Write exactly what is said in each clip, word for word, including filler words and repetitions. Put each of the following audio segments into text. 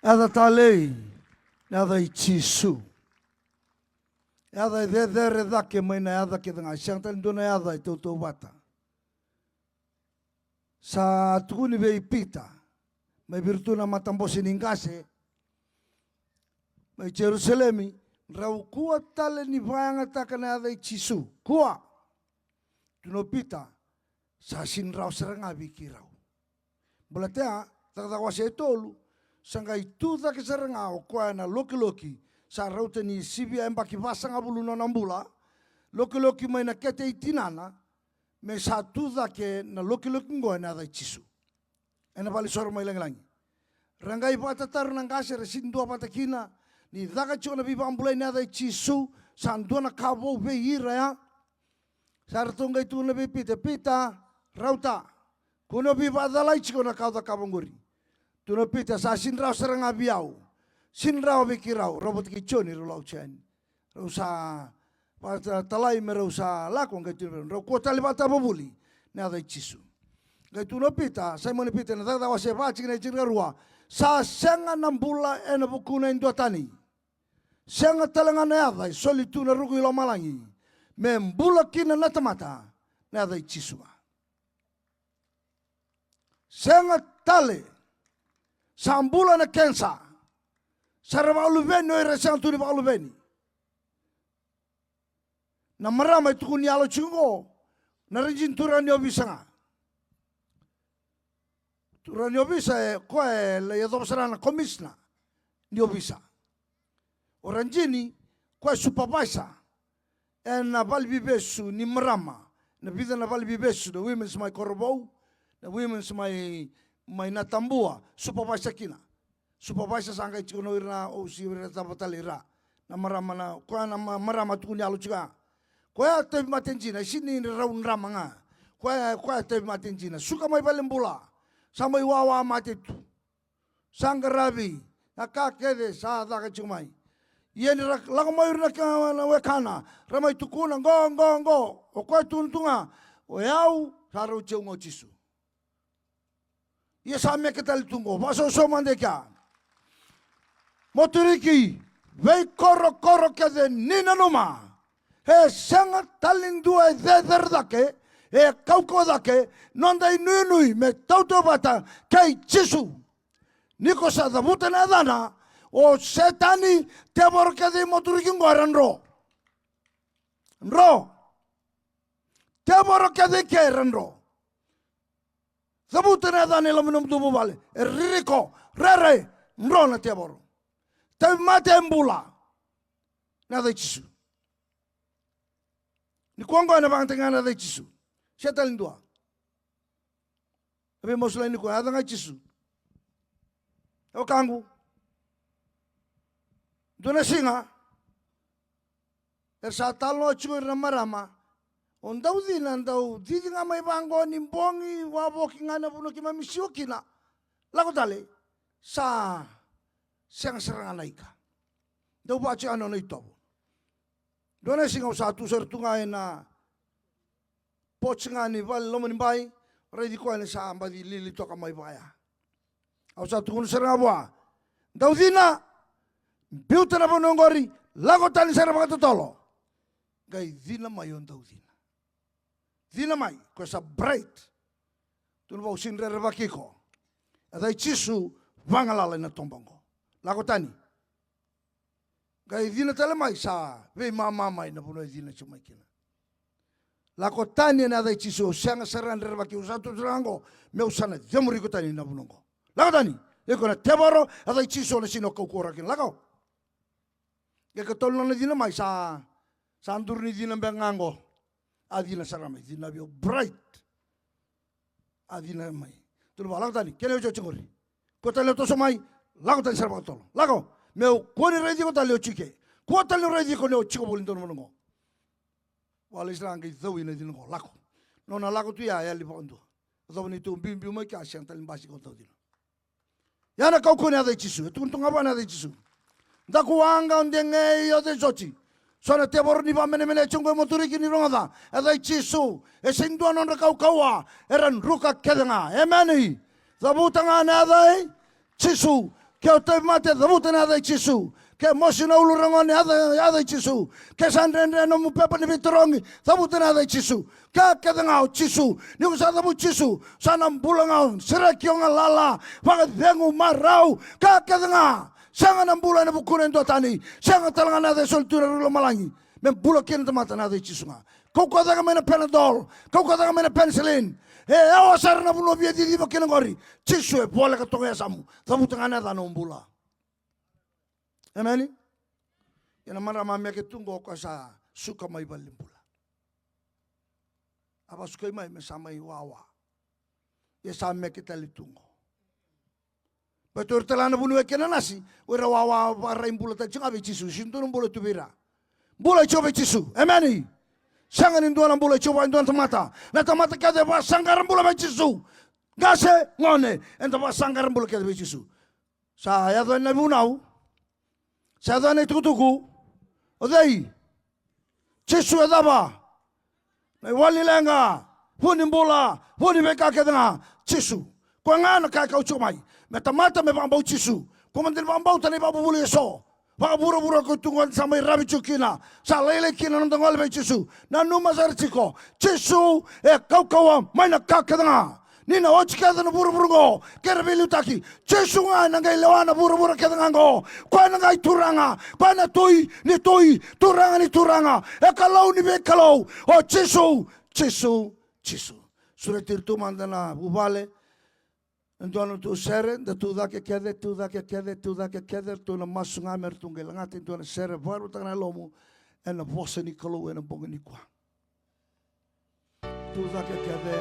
Yaca talei, na yaca i Jisu. Yaca e cecere cake mai na yaca kece ga, e sega tale dua na yaca e tautauvata. Sa tukuni vei Pita, mai vei iratou na matabose ni qase mai Jerusalemi, drau kua tale ni vakayagataka na yaca i Jisu. Kua. Tukuna o Pita, sa sega ni rawa sara ga vei keirau. Baleta ya, Cakacaka wase e tolu, sa qai tu cake sara ga o koya na lokiloki, sa rauta ni sivia yabaki vasagavulu na nona bula, lokiloki mai na kete i tinana, me sa tu cake na lokiloki oqo ena yaca i Jisu. Ena vale soro mai lagilagi. Ra qai vakatataro na qase, ra sega ni dua vata kina, ni caka tiko na veivakabulai ena yaca i Jisu, sa dua na ka vou vei ira ya. Sa ratou qai tukuna vei Pita, Pita, rauta. Kua ni o veivakacalai tiko na ka o cakava oqori. Tukuna o Pita, sa sega ni rawa sara ga vei au. Sega ni rawa vei keirau, rau vata kei Joni, rau lako tiko yani. Rau sa vakatalai me rau sa lako, qai tukuna vei rau, drau kua tale vakatavuvuli na yaca i Jisu. Qai tukuna o Pita, Saimoni Pita, ena Cakacaka wase va tikina e tinikarua, sa sega na bula ena vukuna e dua tani. Sega tale ga na yaca e soli tu na ruku i lomalagi me bula kina na tamata, na yaca i Jisu ga. Sega tale, sa bula na kenisa, sa ra vakaluveni o ira e sega tu ni vakaluveni. Na marama e tukuni yalo tiko oqo, na radini turaga ni ovisa ga. Turaga ni ovisa e koya e lai yacova sara na komisina ni ovisa. O radini, koya e supervisor ena vale vivesu ni marama, na vica na vale vivesu, na women's mai Korovou, na women's mai, mai Natabua, supervisor kina. Supervisor sa qai tiko na o ira na osi, o ira na cava tale ira. Na marama na, koya na ma-, marama tukuni yalo tiko ya. Koya tauvimate dina, e sega ni rau drama ga. Koya, koya tauvimate dina. Suka mai valenibula. Sa mai wawa mate tu. Sa qaravi na ka kece sa caka tiko mai. Ia ni ra lako mai o ira na ka, na wekana, ra mai tukuna, qo, qo, qo. O koya tukuna tu ga, o yau, sa rauti au ga o Jisu. Ia sa meke tale tu qo, vakasausau mada e kea. Moturiki, veikorokoro kece ni nanuma. E sega tale ni dua e cecere cake, e kaukauwa cake, noda inuinui me tautauvata kei Jisu. Ni ko sa cavuta na yacana, o Setani, tevoro kece i Moturiki qo era dro. Dro. Tevoro kece i ke era dro. Cavuta na yacana i loma ni nomudou vuvale. E ririko, rere, dro na tevoro. Tauvimate e bula. Na yaca i Jisu. Nikua oqo ena vakayagataki ga na yaca i Jisu. Sega tale ni dua. E veimasulaki nikua, yaca ga i Jisu. E wekaqu. Dua na siga. Era sa talanoa tiko ira na marama. O daucina, dau cici ga mai vaqo ni bogi, wavoki ga na vanua keimami siwa kina. Lako tale, sa sega sara ga na ika. Dau vaka tiko ga na nona itovo. Dua na siga au sa tu sara tu ga ena porch ga ni vale loma ni bai, raici koya ni sa baci lili toka mai vaya. Au sa tukuna sara ga vua, daucina, biuta na vanua oqori, lako tani sara vakatotolo. Qai cina mai o daucina. Cina mai, koya sa bright. Tukuna vua, au sega ni rerevaki iko. Yaca i Jisu, vagalala ena toba oqo. Lako tani. Qai cina tale mai, sa veimama mai na vanua e cina tiko mai kina. Lako tani ena yaca i Jisu, au sega sara ni rerevaki, au sa tu sara ga qo, meu sa na cemuri iko tani na vanua oqo. Lako tani, iko na tevoro, yaca i Jisu, au na sega ni kaukauwa rawa kina, lako. Qai katolu na nona cina mai, sa, sa duru ni cina beka ga qo. A cina sara mai, cina vei au bright. A cina mai. Tukuna vua, lako tani, kena iotioti qori. Kua tani o toso mai, lako tani sara vakatotolo. Lako, meu kua ni raici iko tale o tiko i ke. Kua tale ni raici iko ni o tiko voli donu vanua oqo. Vua lai sara ga qai cau ina cina oqo, lako. Nona lako tu ya, yali vakadua. Yacova ni tu biubiu mai kea, sega tale ni basika o daucina. Ya na kaukauwa ni yaca i Jisu, e tukuna tu ga vua na yaca i Jisu. Dakuwaqa, o degei, o cejoti. So na tevoro ni vakamenemenei tiko qo e Moturiki ni rogoca. Yaca i Jisu, e sega ni dua nodra kaukauwa, era druka kece ga. Emeni. Cavuta ga na yaca i Jisu. Ke o tauvimate, cavuta na yaca i Jisu. Ke mosi na ulu ragone, yaca, yaca i Jisu. Ke sa dredre nomu pepa ni veitarogi, cavuta na yaca i Jisu. Ka kece ga o Jisu. Ni ko sa cavuti Jisu, sa na bula ga o, sereki o galala, vakacegu, marau, ka kece ga. Sega na bula ena vukuna e dua tani. Sega tale ga na yaca e soli tu ena rui lomalagi. Me bula kina na tamata na yaca i Jisu ga. Kaukauwa cake mai na Panadol, kaukauwa cake mai na penicillin. E yawa sara na vanua via ciciva kina qori. Jisu e voleka toka e yasamu. Cavuta ga na yaca na nomu bula. Emeni. Ia na marama meke tu qo, o koya sa suka mai valenibula. A vakasukai mai me sa mai wawa. Ia sa meke tale tu qo. Baleta o ira tale ga na vuniwai kei na nasi, o ira wawa, vakarai bula tale tiko ga vei Jisu. Sega ni dua na bula e tu vei ira. Bula e tiko vei Jisu. Emeni. Sega ni dua na bula e tiko vua e dua na tamata. Na tamata kece e vakasaqara bula vei Jisu. Qase, gone, eda vakasaqara bula kece vei Jisu. Sa yaco yani na vunau. Sa yaco yani na itukutuku. O cei? Jisu e cava? Na iwali leqa, vu ni bula, vu ni veika kece ga. Jisu. Koya ga na ka e kau tiko mai. Me tamata me vakabauti Jisu. Ko mada ni vakabauta na ivakavuvuli eso. Vakavuravura ko tu qo, sa mai ravi tiko kina. Sa lailai kina na noda gole vei Jisu. Nanuma sara tiko. Jisu e kaukauwa mai na ka kece ga. Ni na oti kece na vuravura oqo, kei na veiliutaki, Jisu ga ena qai lewa na vuravura kece ga oqo. Koya na qai Turaga, koya na Tui ni tui, Turaga ni turaga, e Kalou ni veikalou. O Jisu, Jisu, Jisu. Sureti ira tu mada na vuvale. E dua na tu sere, da tu cake kece, tu cake kece, tu cake kece, ratou na masu ga me ratou qai lagata e dua na sere vakarautaka na yalomu ena vosa ni Kalou ena bogi nikua. Tu cake kece.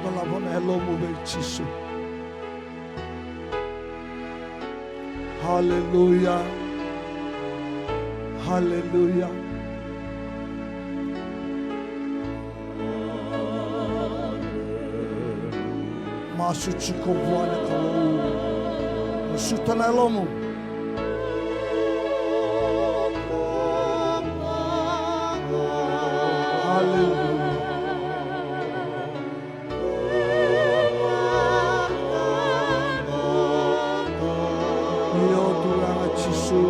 Dolava na yalomu vei Jisu. Haleluya. Haleluya. Masu tiko vua na Kalou. Masuta na yalomu. Haleluya. Io, Turaga Jisu.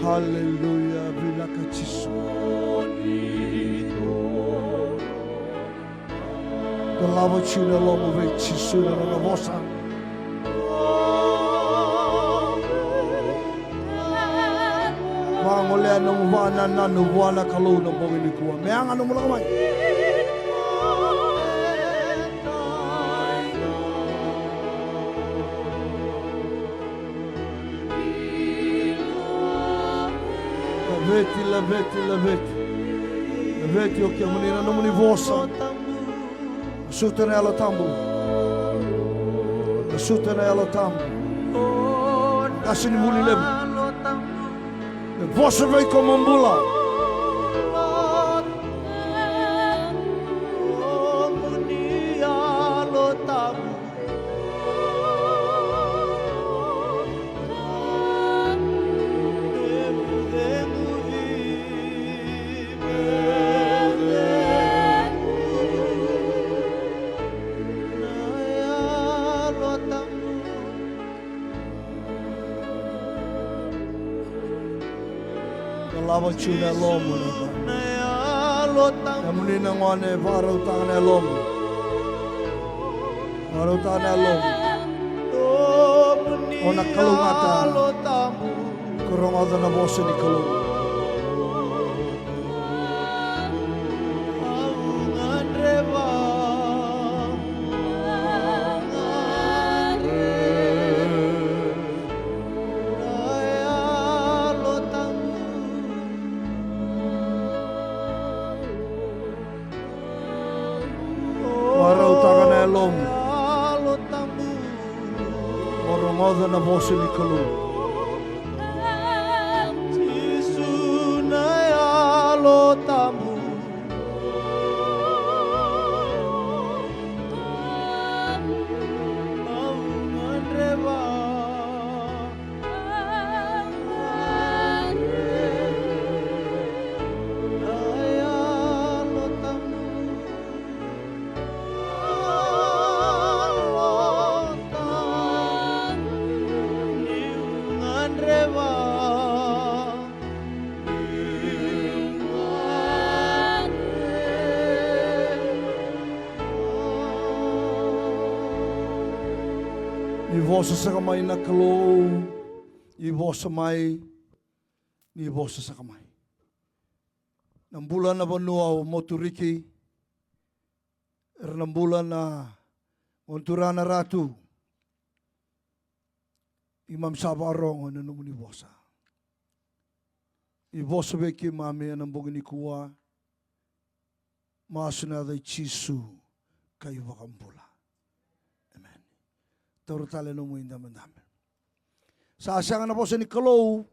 Haleluya, vinaka Jisu. Dolava tiko na yalomu vei Jisu ena nona vosa. Vagolea nomu vakanananu vua na Kalou na bogi nikua. Me yaga nomu lako mai. Laveti, laveti, laveti. Laveti o kemuni na nomuni vosa. Masuta na Yalo Tabu. Masuta na Yalo Tabu. Qase ni vuli levu. Me vosa vei iko mo bula. Dolava tiko na yalomu na Kalou. Kemuni na gone, vakarautaka na yalomu. Vakarautaka na yalomu. O na kalougata. Ko rogoca na vosa ni Kalou. Vakarautaka na yalomu. O rogoca na vosa ni Kalou. Jisu na Yalo Tabu. Au gadreva. Ni vosa saka mai na Kalou, ni vosa mai, ni vosa saka mai. Na bula na vanua o Moturiki, era na bula na gone turaga na Ratu. Keimami sa vakarogo ena nomuni vosa. Ni vosa vei keimami ena bogi nikua. Masu ena yaca i Jisu ka iVakabula. Emeni. Taura tale nomu idabedabe. Sa sega na vosa ni Kalou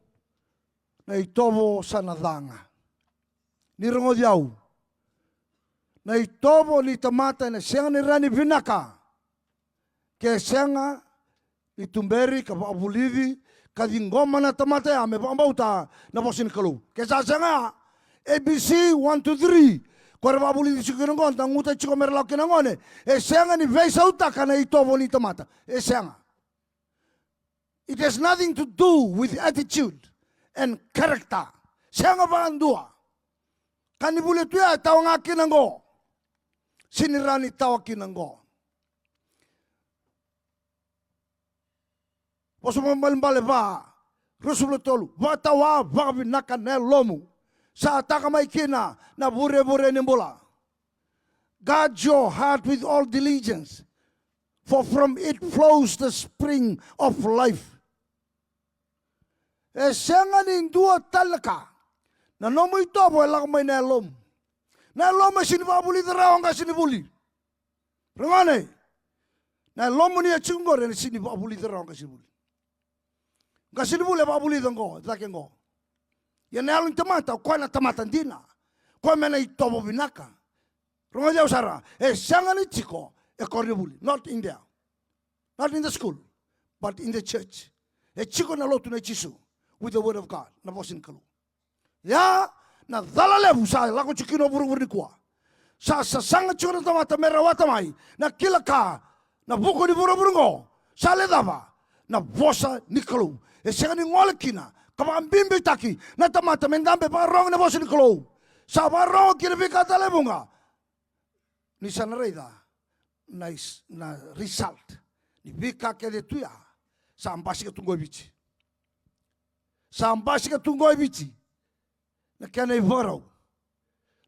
na itovo sa na ca ga. Ni rogoci au. Na itovo ni tamata ena sega ni rawa ni vinaka ke sega ni tuberi ka vakavulici ka ciqoma na tamata ya me vakabauta na vosa ni Kalou. Ke sa sega ya, A B C one, two, three, ko era vakavulici tiko kina oqo, da guta tiko me ra lako kina gone. E sega ni veisautaka na itovo ni tamata. E sega. It has nothing to do with attitude and character. Sega vakadua. Ka ni vuli tu ya e tawa ga kina oqo. Sega ni rawa ni tawa kina oqo. Vosa Vakaibalebale va, ruasagavulu ka tolu, vakatawa vakavinaka na yalomu. Sa taka mai kina na vurevure ni bula. Guard your heart with all diligence, for from it flows the spring of life. E sega ni dua tale na ka. Na nomu itovo e lako mai na yalomu. Na yalomu e sega ni vakavulica rawa o qasenivuli. Ragone, na yalomuni e tiko oqori ena sega ni vakavulica rawa o qasenivuli. Qasenivuli e vakavulica oqo, cake oqo. Ia na yalo ni tamata, o koya na tamata dina. Koya me na itovo vinaka. Rogoci au sara, e sega ni tiko e koronivuli, not in there. Not in the school, but in the church. E tiko na lotu nei Jisu, with the word of God, na vosa ni Kalou. Ia, na cala levu sa lako tiko kina o vuravura nikua. Sa sasaga tiko na tamata me rawata mai na kila ka na vuku ni vuravura oqo. Sa le cava? Na vosa ni Kalou. E sega ni gole kina ka vakabibitaki na tamata me dabe vakarogo na vosa ni Kalou. Sa vakarogo kina veika tale e vuqa. Ni sa na raica na is-, na result ni veika kece tu ya. Sa basika tu qo e Viti. Sa basika tu qo e Viti. Na kena ivakarau,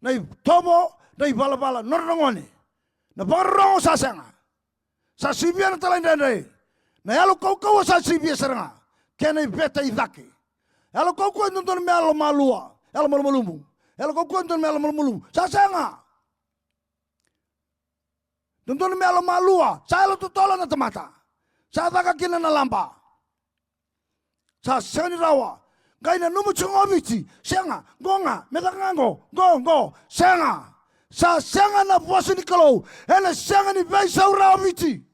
na itovo, na ivalavala, nodra na gone. Na vakarorogo sa sega. Sa sivia na talaidredre. Na yalo kaukauwa sa sivia sara ga. Kena iveta i cake. Yalo kaukauwa e dodonu me yalo malua, yalo malumalumu. Yalo kaukauwa e dodonu me yalo malumalumu. Sa sega. Dodonu me yalo malua, sa yalo totolo na tamata. Sa caka kina na laba. Sa sega ni rawa. Qai nanuma tiko ga o Viti, sega, qo ga, me caka ga qo, qo, qo, sega. Sa sega na vosa ni Kalou, ena sega ni veisau rawa o Viti.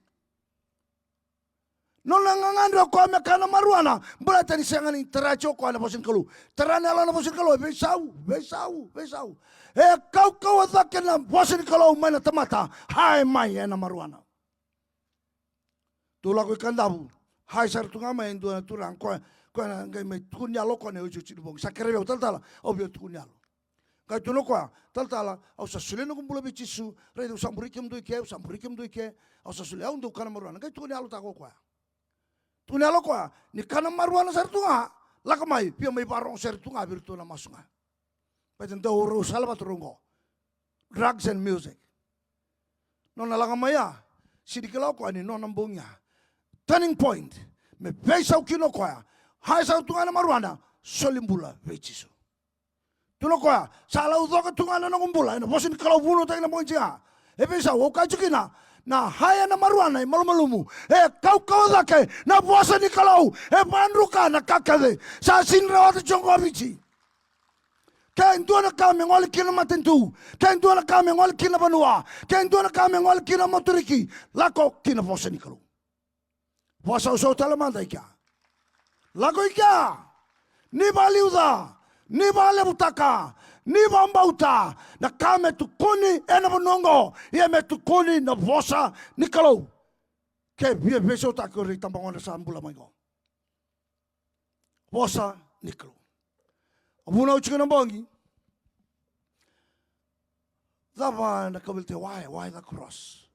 Nona gagadre o koya me kana marijuana, baleta ni sega ni tara tiko o koya na vosa ni Kalou. Tara na yalo na vosa ni Kalou, e veisau, veisau, veisau. E kaukauwa cake na vosa ni Kalou mai na tamata, high mai ena marijuana. Tou lako i Kadavu, high sara tu ga mai e dua na turaga, koya, koya na qai mai tukuni yalo o koya na iotioti ni bogi. Sa kerea vei au, talatala, au via tukuni yalo. Qai tukuna o koya, talatala, au sa solia noqu bula vei Jisu, raica au sa buri kemudou i ke, au sa buri kemudou i ke, au sa solia, au dau kana marijuana. Qai tukuni yalotaka o koya. Tukuni yalo o koya, ni kana marijuana sara tu ga, lako mai, via mai vakarogo sara tu ga vei iratou na masu ga. Baleta dau rau salavata rau oqo. Drugs and music. Nona lako mai ya, sega ni kila o koya ni nona bogi ya. Turning point, me veisau kina o koya. High sara tu ga na marijuana, soli bula vei Jisu. Tukuna o koya, sa laucoka tu ga na noqu bula ena vosa ni Kalou vunautaki na bogi ya. E veisau, au kaya tiko kina, na high ena marijuana e malumalumu, e kaukauwa cake na vosa ni Kalou, e vakadruka na ka kece. Sa sega ni rawata tiko qo o Viti. Ke dua na ka me gole kina na matanitu, ke dua na ka me gole kina na vanua, ke dua na ka me gole kina na Moturiki, lako ki na vosa ni Kalou. Vakasausau tale mada i kea. Lako i kea. Ni vakaliuca, ni vakalevutaka, ni vakabauta na ka me tukuni ena vanua oqo, ia me tukuni na vosa ni Kalou. Ke via veisautaki o ira itabagone sa bula mai qo. Vosa ni Kalou. Au vunau tiko na bogi. Cava na kauveilatai, why, why the cross?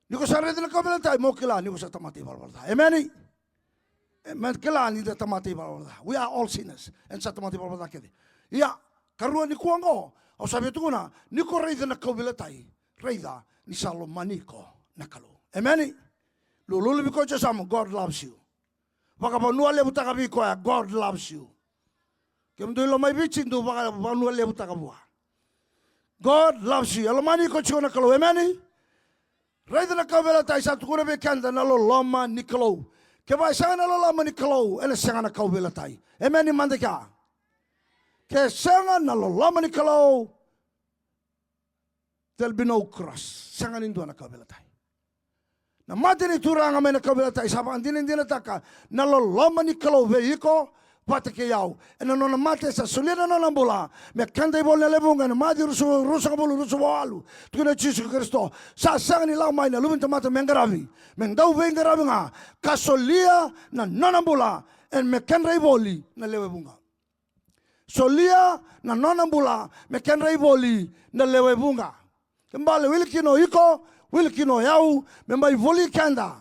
Ni ko sa raica na kauveilatai, mo kila ni ko sa tamata ivalavala ca. Emeni. E, me kila ni da tamata ivalavala ca. We are all sinners. Eda sa tamata ivalavala ca kece. Ia, karua nikua oqo, au sa via tukuna, ni ko raica na kauveilatai, raica ni sa lomani iko na Kalou. Emeni. Lululu vei koya e yasamu, God loves you. Vakavanua levutaka vei koya, God loves you. Kemudou i loma i Viti, dou vakavanua levutaka vua. God loves you. E lomani iko tiko na Kalou. Emeni. Raica na kauveilatai, sa tukuna vei keda na loloma ni Kalou. Kevaka e sega na loloma ni Kalou, ena sega na kauveilatai. Emeni mada kea. Ke sega na loloma ni Kalou, there'll be no cross. Sega ni dua na kauveilatai. Na mate ni Turaga mai na kauveilatai sa vakadinadinataka na loloma ni Kalou vei iko vata kei au. Ena nona mate sa solia na nona bula me keda ivola na lewe vuqa, ena Maciu ruasagavulu, ruasagavulu ka walu. Tukuna o Jisu Karisito, sa sega ni lako mai na Luve ni tamata me qaravi, me dau veiqaravi ga, ka solia na nona bula ena me kedra ivoli na lewe vuqa. Solia na nona bula me kedra ivoli na lewe vuqa. Ke bale wili kina o iko, wili kina o yau, me mai voli keda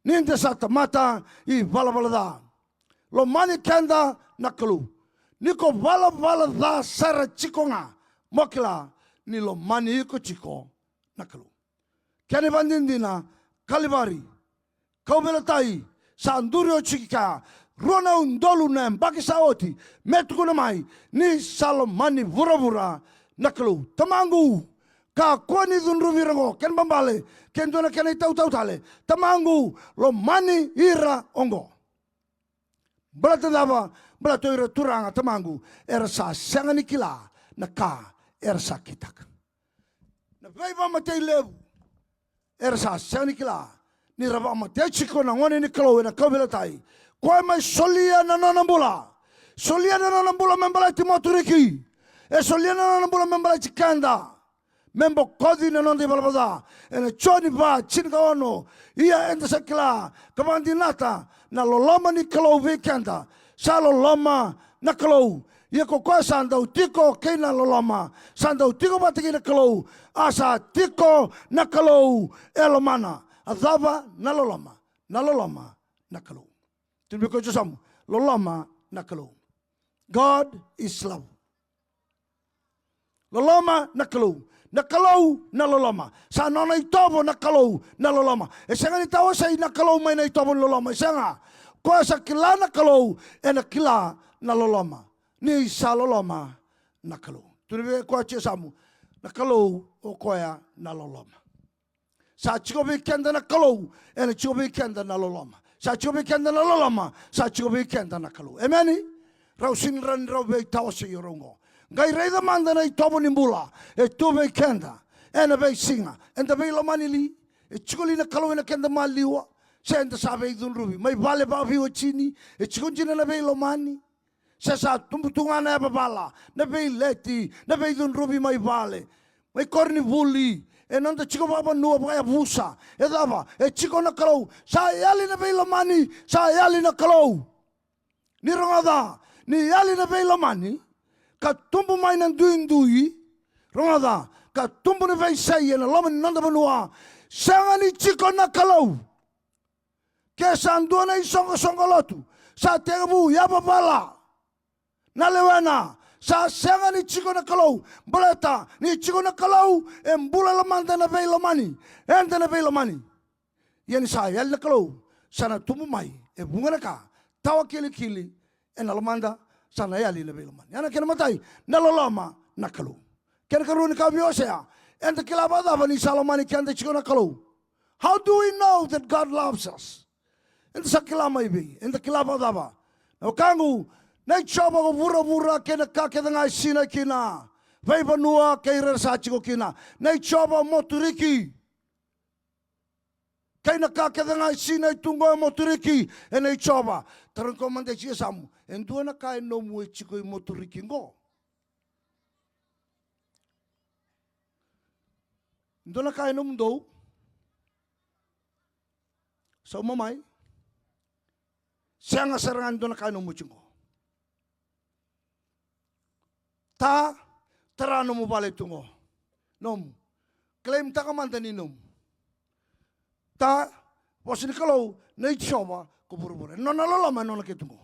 ni da sa tamata ivalavala ca. Lomani keda na Kalou. Ni ko valavala ca sara tiko ga, mo kila ni lomani iko tiko na Kalou. Kena ivakadinadina, Kalivari, kauveilatai, sa duri oti ki kea rua na udolu na yabaki sa oti, me tukuna mai ni sa lomani vuravura na Kalou. Tamaqu, kakua ni cudruvi ira oqo. Kena ibalebale, ke dua na kena itautau tale, Tamaqu, lomani ira oqo. Baleta cava? Baleta o ira, Turaga Tamaqu, era sa sega ni kila na ka era sa kitaka. Na veivakamatei levu era sa sega ni kila ni ra vakamatea tiko na gone ni Kalou ena kauveilatai. Koya mai solia na nona bula. Solia na nona bula me baleti moturiki. E solia na nona bula me baleti keda, me bokoci na noda ivalavala ca. Ena Joni va, tinikaono. Ia eda sa kila ka vakadinata na loloma ni Kalou vei keda. Sa loloma na Kalou. Ia ko koya sa dau tiko kei na loloma, sa dau tiko vata kei na Kalou. A sa tiko na Kalou e lomana. A cava na loloma? Na loloma na Kalou. Tukuna vei koya e yasamu, loloma na Kalou. God is love. Loloma na Kalou. Na Kalou na loloma. Sa nona itovo na Kalou na loloma. E sega ni tawasei na Kalou mai na itovo ni loloma. E sega. Koya sa kila na Kalou ena kila na loloma. Ni sa loloma na Kalou. Tukuna vei koya e yasamu, na Kalou o koya na loloma. Sa tiko vei keda na Kalou, ena tiko vei keda na loloma. Sa tiko vei keda na loloma, sa tiko vei keda na Kalou. Emeni? Rau sega ni rawa ni rau veitawasei o rau oqo. Qai raica mada na itovo ni bula e tu vei keda ena veisiga. Eda veilomani li? E tiko li na Kalou ena keda maliwa? Se eda sa veicudruvi mai vale vakaveiwatini? E tiko dina na veilomani? Se sa tubu tu ga na yavavala, na veileti, na veicudruvi mai vale, mai koronivuli, e noda tiko vakavanua vakayavusa, e cava? E tiko na Kalou. Sa yali na veilomani, sa yali na Kalou. Ni rogoca, ni yali na veilomani, ka tubu mai na duidui, rogoca, ka tubu na veisei ena loma ni noda vanua, sega ni tiko na Kalou. Ke sa dua na isoqosoqo lotu sa tekivu yavavala na lewena, sa sega ni tiko na Kalou. Baleta ni tiko na Kalou, e bula lomada na veilomani. Eda na veilomani. Ia ni sa yali na Kalou, sa na tubu mai e vuqa na ka tawakilikili ena lomada. Sa na yali na veilomani. Ia na kena imatai, na loloma na Kalou. Kena ikarua, ni kaya vei Osea, eda kila vakacava ni sa lomani keda tiko na Kalou? How do we know that God loves us? Eda sa kila mai vei? Eda kila vakacava? Na wekaqu, na i Jiova ko vuravura kei na ka kece ga e sinai kina, veivanua kei ira era sa tiko kina. Na i Jiova moturiki kei na ka kece ga e sinai tu qo e moturiki. Ena i Jiova. Tarogi koya mada e yasamu, e dua na ka e nomu e tiko i moturiki qo? Dua na ka e nomudou? Sauma mai. Sega sara ga ni dua na ka e nomu tiko qo. Ta, tara nomu vale tu qo. Nomu. Claim taka mada ni nomu. Ta, vosa ni Kalou, na i Jiova ko vuravura. E nona loloma e nona ke tu qo.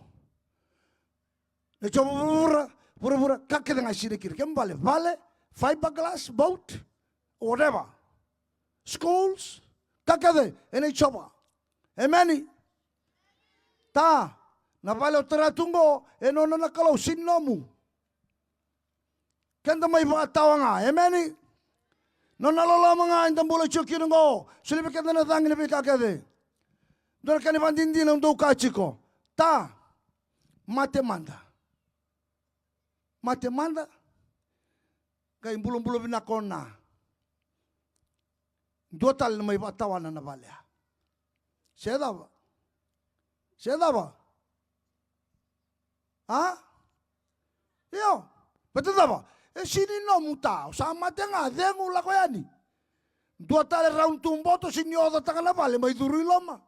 Na i Jiova vuravura, vuravura, ka kece ga e sinai kina. Kena ibalebale, vale, fiberglass, boat, whatever. Schools, ka kece, e na i Jiova. Emeni. Ta, na vale o tara tu qo, e nona na Kalou, sega ni nomu. Keda mai vakatawa ga, emeni. Nona loloma ga eda bula tiko kina qo. Solia vei keda na cagi, na veika kece. Dua na kena ivakadinadina au dau kaya tiko. Ta, mate mada. Mate mada. Qai bulabula vinaka o na. Dua tale na mai vakatawana na vale ya. Se cava? Se cava? A? Io. Baleta cava? E sega ni nomu ta, o sa mate ga, cegu, lako yani. Dua tale round tu boto, sega ni ocataka na vale, mai curu i loma.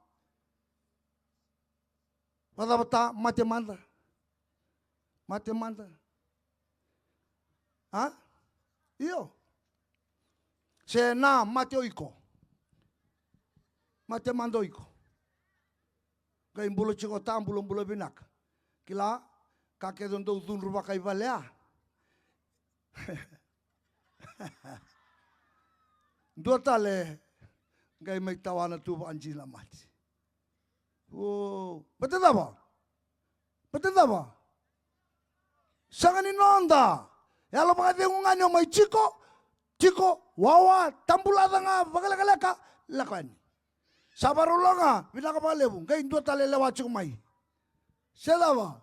Vakacava ta, mate mada. Mate mada. A? Io. Se na mate o iko. Mate mada o iko. Qai bula tiko ta, bulabula vinaka. Kila, ka kece dau cudru vakaivalea. Dua tale, qai mai tawana tu vakadina mate. O, baleta cava? Baleta cava? Sega ni noda. Yalo vakacegu ga ni o mai tiko, tiko, wawa, tabulaca ga, vakalekaleka, lako yani. Sa vakarau lako ga, vinaka vakalevu, qai dua tale lewa tiko mai. Se cava?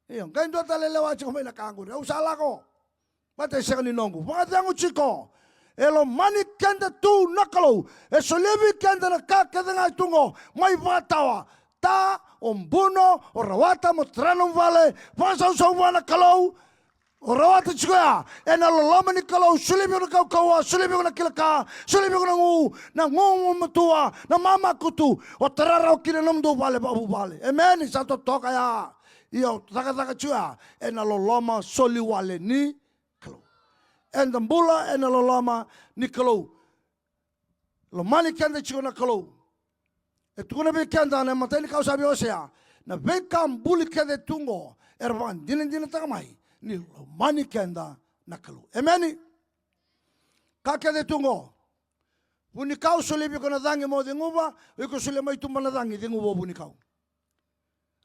Io, qai dua tale lewa tiko mai na ka qori. Au sa lako. Baleta e sega ni noqu. Vakacegu tiko. E lomani keda tu na Kalou. E solia vei keda na ka kece ga e tu qo. Mai vakatawa. Ta, o buno, o rawata, mo tara nomu vale. Vakasausau vua na Kalou. O rawata tiko ya. E na loloma ni Kalou. Solia vei iko na kaukauwa. Solia vei iko na kila ka. Solia vei iko na gu. Na gugumatua. Na mamakutu. O tara rawa kina na nomudou vale vakavuvale. Emeni. Sa totoka ya. Ia o cakacaka tiko ya ena loloma soli wale ni Kalou. Eda bula ena loloma ni Kalou. Lomani keda tiko na Kalou. E tukuna vei keda na imatai ni ka au sa via wasea, na veika buli kece tu qo era vakadinadinataka mai ni lomani keda na Kalou. Emeni. Ka kece tu qo. Vunikau, solia vei iko na cagi mo ceguva, o iko solia mai tuba na cagi, ceguva o vunikau.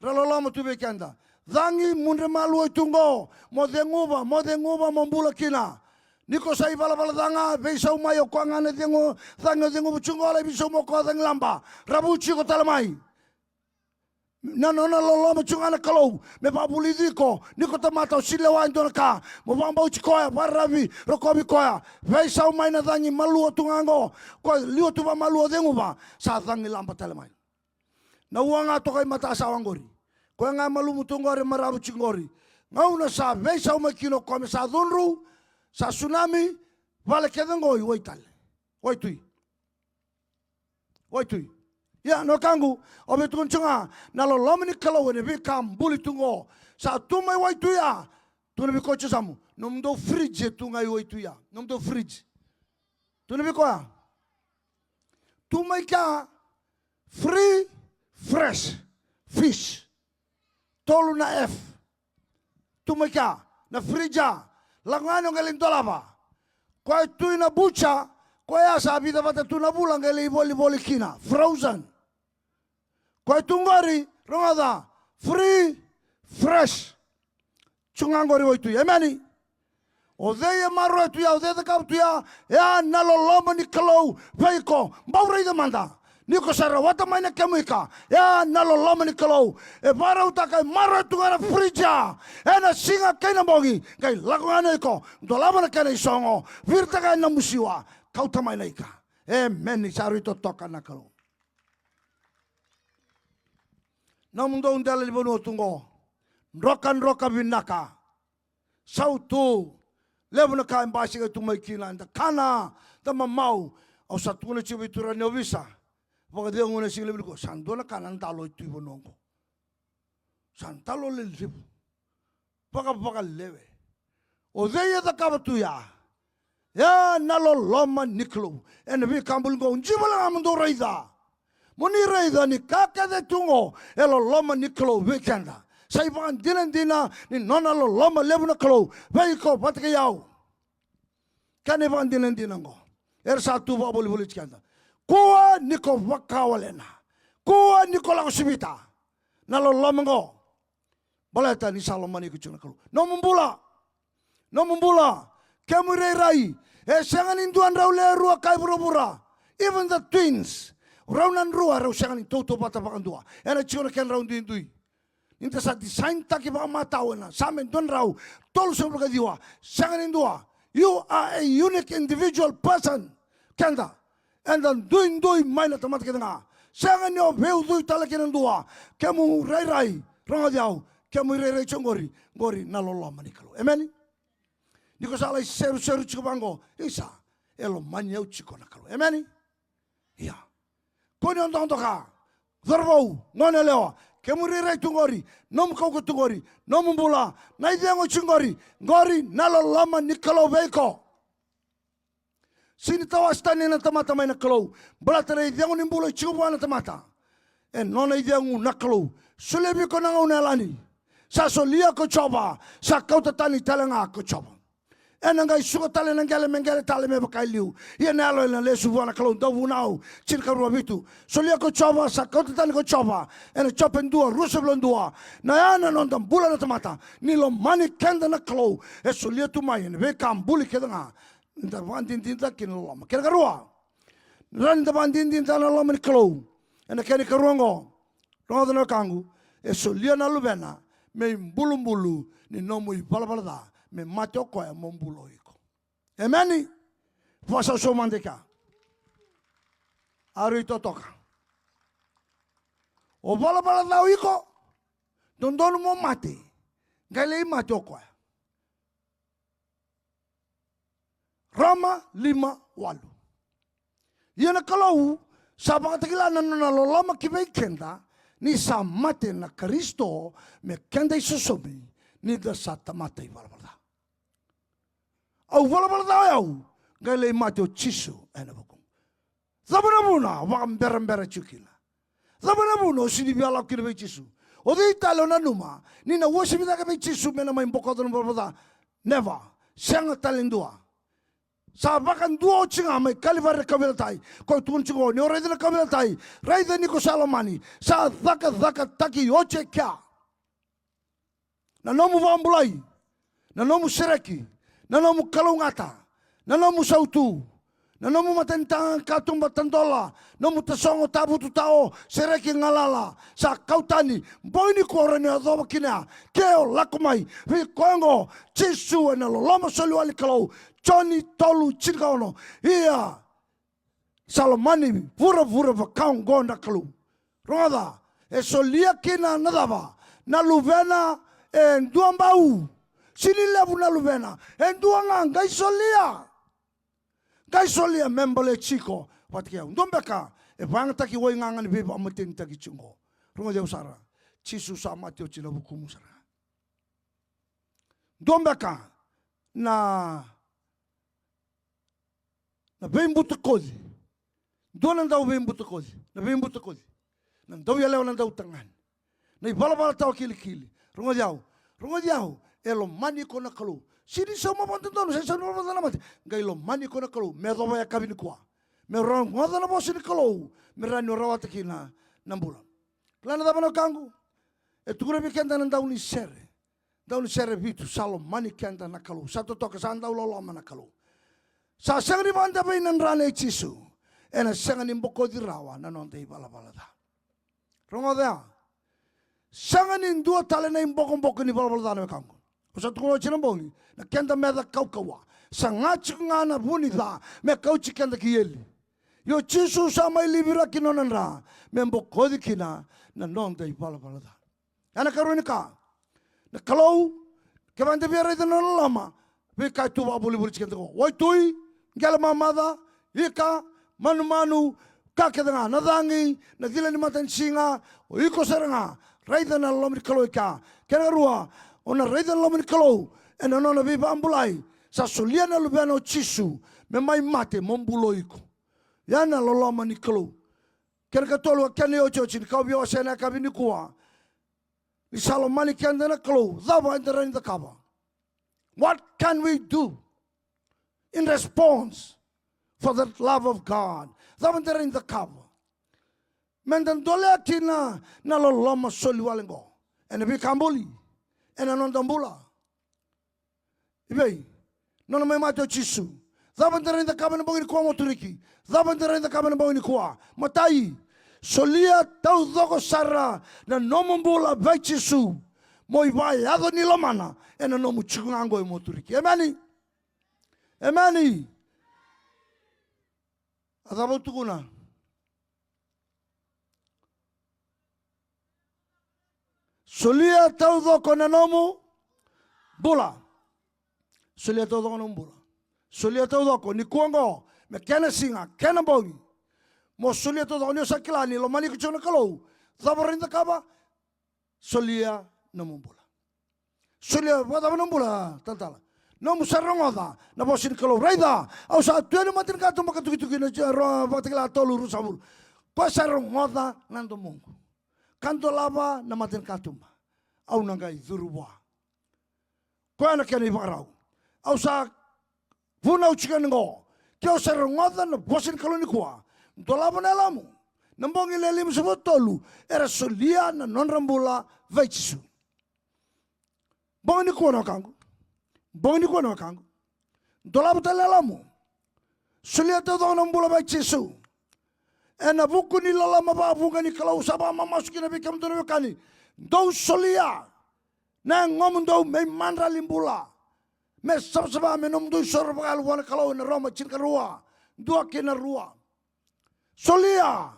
Ra loloma tu vei keda. Cagi, mudre malua i tu qo, mo ceguva, mo ceguva, mo bula kina. Ni ko sa ivalavala ca ga, veisau mai o koya ga na cegu, cagi o ceguva tu qo, lai veisau mai o koya cagi laba. Ra vuci iko tale mai. Na nona loloma tu ga na Kalou me vakavulici iko, ni ko tamata o sega ni lewa e dua na ka, mo vakabauti koya, vakararavi, rokovi koya. Veisau mai na cagi malua tu ga qo, ko liwa tu vakamalua o ceguva, sa cagi laba tale mai. Na ua ga toka i matasawa qori. Koya ga e malumu tu qori, e maravu tiko qori. Gauna sa veisau mai kina o koya me sa cudru, sa sunami, vale kece qo i waitale. Waitui. Waitui. Ia, na wekaqu, au via tukuna tiko ga, na loloma ni Kalou ena veika buli tu qo. Sa tu mai waitui ya. Tukuna vei koya tiko yasamu. Nomudou fridge e tu ga i waitui ya. Nomudou fridge. Tukuna vei koya. Tu mai kea free fresh fish. Tolu na F. Tu mai kea na fridge. Lako ga ni o qai lai dolava. Koya tu ina butcher, koya sa vica vata tu na vula qai lai volivoli kina. Frozen. Koya tu qori, rogoca, free, fresh. Tu ga qori waitui, emeni. O cei e maroroya tu ya, o cei e cakava tu ya, e a na loloma ni Kalou vei iko, bau raica mada. Ni ko sa rawata mai na kemu ika, e a na loloma ni Kalou. E vakarautaka e maroroya tu ga na fridge, ena siga kei na bogi, qai lako ga ni o iko, dolava na kena isogo, viritaka yani na musiwa, kauta mai na ika. Emeni, sa rui totoka na Kalou. Nomudou dela ni vanua tu qo. Drokadroka vinaka. Sautu. Levu na ka e basika tu mai kina. Da kana, da mamau. Au sa tukuna tiko vei turaga ni ovisa. Vakacegu na siga levu nikua. Sa dua na ka na dalo e tu i vanua qo. Sa dalo lelevu. Vakavakalewe. O cei e cakava tu ya? Ya na loloma ni Kalou. Ena veika buli qo, jiva la ga mo dou raica. Mo ni raica ni ka kece tu qo e loloma ni Kalou vei keda. Sa ivakadinadina ni nona loloma levu na Kalou vei iko vata kei au. Kena ivakadinadina qo era sa tu vakavolivoliti keda. Kua ni ko vakawalena. Kua ni ko lako sivita na loloma qo. Baleta ni sa lomani iko tiko na Kalou. Nomu bula. Nomu bula. Kemu irairai. E sega ni dua drau lewe rua kai vuravura. Even the twins. Rau na drua rau sega ni tautauvata vakadua. Ena tiko na kedrau duidui. Ni da sa design taki vakamatau ena Same dua drau tolusagavulu ka ciwa. Sega ni dua. You are a unique individual person. Keda. Eda duidui mai na tamata kece ga. Sega ni o veiucui tale kei na dua. Kemu rairai, rogoci au. Kemu irairai tiko qori, qori na loloma ni Kalou. Emeni. Ni ko sa lai seruseru tiko vaqo, isa, e lomani au tiko na Kalou. Emeni. Ia. Ko ni o dokadoka, cauravou, goneyalewa, kemu irairai tu qori, nomu kaukaua tu qori, nomu bula, na icegu tiko qori, qori na loloma ni Kalou vei iko. Sega ni tawase tani na tamata mai na Kalou. Baleta na icegu ni bula e tiko vua na tamata, e nona icegu na Kalou. Solia vei iko na gauna yalani. Sa solia ko Jiova, sa kauta tani tale ga ko Jiova. Ena qai suka tale na qele me qele tale me vaka e liu. Ia na yalo ena lesu vua na Kalou. Dauvunau tinikarua vitu. Solia ko Jiova, sa kauta tani ko Jiova. Ena Jope dua, ruasagavulu ka dua. Na ya na noda bula na tamata. Ni lomani keda na Kalou. E solia tu mai ena veika buli kece ga. Da vakadinadinataka kina na loloma. Kena karua, na rawa ni da vakadinadinataka na loloma ni Kalou. Ena kena ikarua oqo, rogoca na wekaqu, e solia na Luvena me ibulubulu ni nomu ivalavala ca, me mate o koya mo bula o iko. Emeni. Vakasausau mada i kea. A rui totoka. O valavala ca o iko, dodonu mo mate, qai lai mate o koya. Roma lima walu. Ia na Kalou sa vakatakila na nona loloma ki vei keda, ni sa mate na Karisito me keda isosomi, ni da sa tamata ivalavala ca. Au valavala ca o yau, qai lai mate o Jisu ena vukuqu. Cava na vuna o vakaberabera tiko kina? Cava na vuna o sega ni via lako kina vei Jisu? O cei tale o nanuma ni na uasivi cake vei Jisu me na mai bokoca na ivalavala ca? Never. Sega tale e dua. Sa vakadua oti ga mai Kalivari na kauveilatai. Koya tukuna tiko ni o raica na kauveilatai, raica ni ko sa lomani. Sa cakacakataki oti e kea. Na nomu vakabulai, na nomu sereki, na nomu kalougata, na nomu sautu, na nomu matanitaga, katuba, tadola, nomu tasogo, tavutu, tao, sereki, galala, sa kau tani. Bogi nikua o rawa ni yacova kina ya. Ke o lako mai vei koya oqo, Jisu, ena loloma soliwale ni Kalou. Joni tolu tinikaono. Ia, sa lomani vuravura vaka oqo na Kalou. Rogoca, e solia kina na cava? Na Luvena e dua bau. Sega ni levu na Luvena, e dua ga, qai solia. Qai solia me baleti iko vata kei au. Dua beka e vakayagataki wai gaga ni veivakamatenitaki tiko oqo. Rogoci au sara. Jisu sa mate oti ena vukumu sara. Dua beka na, na veibutakoci. Dua na dau veibutakoci. Na veibutakoci. Na dau yalewa, na dau tagane. Na ivalavala tawa kilikili. Rogoci au. Rogoci au. E lomani iko na Kalou. Sega ni sauma vakadodonu, sega ni sauma vakadodonu na mate. Qai lomani iko na Kalou. Me yacova yakavi nikua. Me rogoca na vosa ni Kalou. Me rawa ni o rawata kina na bula. Kila na cava na wekaqu? E tukuna vei keda na daunisere. Daunisere vitu, sa lomani keda na Kalou. Sa totoka, sa dau loloma na Kalou. Sa sega ni vakadavei na dra nei Jisu. Ena sega ni bokoci rawa na noda ivalavala ca. Rogoca ya. Sega ni dua tale na ibokoboko ni valavala ca na wekaqu. Au sa tukuna oti na bogi, na keda meca kaukauwa. Saga tiko ga na vu ni ca me kauti keda ki eli. Io, Jisu sa mai liviraki nona dra me bokoci kina na noda ivalavala ca. Ya na karua ni ka. Na Kalou, kevaka da via raica na nona loloma, veika e tu vakavolivoliti keda qo. Waitui, qele mamaca, ika, manumanu, ka kece ga, na cagi, na cila ni matanisiga, o iko sara ga, raica na loloma ni Kalou e kea. Kena karua, o na raica na loloma ni Kalou ena nona veivakabulai, Sa solia na Luvena o Jisu me mai mate mo bula o iko. Ya na loloma ni Kalou. Kena ikatolu, a kena iotioti ni ka au via wasea ena yakavi nikua. Ni sa lomani keda na Kalou, cava eda rawa ni cakava? What can we do in response for the love of God? Cava eda rawa ni cakava me da dolea kina na loloma soli wale oqo ena veika buli, ena noda bula? I vei? Nona mai mate o Jisu. Cava eda rawa ni cakava ena bogi nikua, Moturiki? Cava eda rawa ni cakava ena bogi nikua? Matai, solia taucoko sara na nomu bula vei Jisu, mo ivakayaco ni lomana ena nomu tiko ga oqo, Moturiki. Emeni. Emeni. A cava au tukuna? Solia taucoko na nomu bula. Solia taucoko na nomu bula. Solia taucoko nikua oqo, me kena siga, kena bogi. Mo solia taucoko, ni o sa kila ni lomani iko tiko na Kalou. Cava rawa ni cakava? Solia nomu bula. Solia, vakacava nomu bula, talatala? Nomu sa rogoca na vosa ni Kalou. Raica, au sa tu ena matanikatuba ka tukituki na Ro-, Vakatakila tolu, ruasagavulu. Ko sa rogoca na domoqu ka dolava na matanikatuba, au na qai curu vua. Koya na kena ivakarau. Au sa vunau tiko yani oqo. Ke o sa rogoca na vosa ni Kalou nikua, dolava na yalomu. Na bogi le limasagavulu ka tolu era solia na nodra bula vei Jisu. Bogi nikua na wekaqu. Bogi nikua na wekaqu. Dolava tale na yalomu. Solia taucoko na bula vei Jisu. Ena vuku ni loloma vakavuqa ni Kalou, sa vakamamasu kina vei kemudou na wekani. Dou solia na yagomudou me imadrali bula, me savasava, me nomudou isoro vakayalo vua na Kalou, ena Roma tinikarua, dua kei na rua. Solia,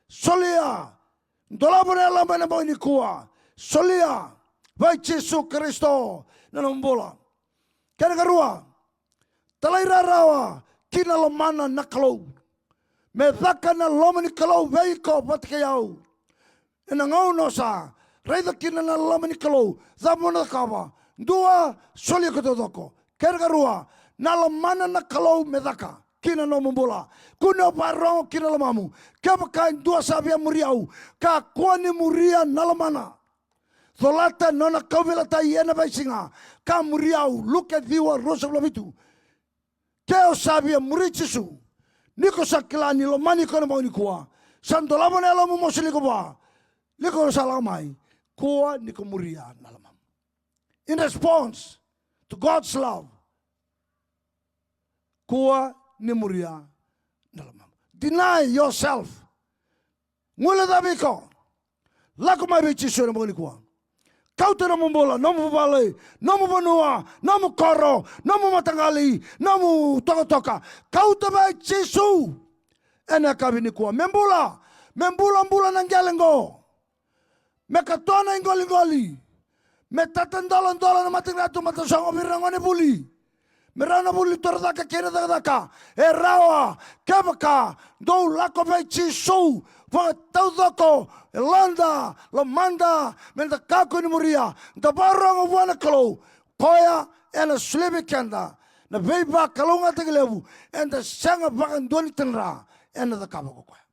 solia, dolava na yalomu ena bogi nikua. Solia vei Jisu Karisito na nomu bula. Kena ikarua, talairawarawa ki na lomana na Kalou. Me caka na loma ni Kalou vei iko vata kei au. Ena gauna o sa raica kina na loma ni Kalou, cava mo na cakava? Dua, solia iko taucoko. Kena ikarua, na lomana na Kalou me caka ki na nomu bula. Kua ni o vakarogo ki na lomamu. Kevaka e dua sa via muri au, kakua ni muria na lomana. Colata na nona kauveilatai ena veisiga ka muri au. Luke ciwa, ruasagavulu ka vitu. Ke o sa via muri Jisu, ni ko sa kila ni lomani iko ena bogi nikua, sa dolava na yalomu mo solia iko vua, ni ko sa lako mai, kua ni ko muria na lomamu. In response to God's love, kua ni muria na lomamu. Deny yourself. Guilecavi iko. Lako mai vei Jisu ena bogi nikua. Kauta nomu bula, nomu vale, nomu vanua, nomu koro, nomu mataqali, nomu tokatoka. Kauta vei Jisu ena yakavi nikua. Me bula, me bulabula na qele qo. Me katoa na iqoliqoli. Me tatadoladola na matanikatuba, tasogo vei ira na gonevuli. Me rawa na vuli torocake kei na cakacaka. E rawa, kevaka dou lako vei Jisu vakataucoko, yaloda, lomada, meda kakua ni muria, da vakarogo vua na Kalou, koya ena solia vei keda na veivakalougatataki levu eda sega vakadua ni tadra, ena cakava ko koya.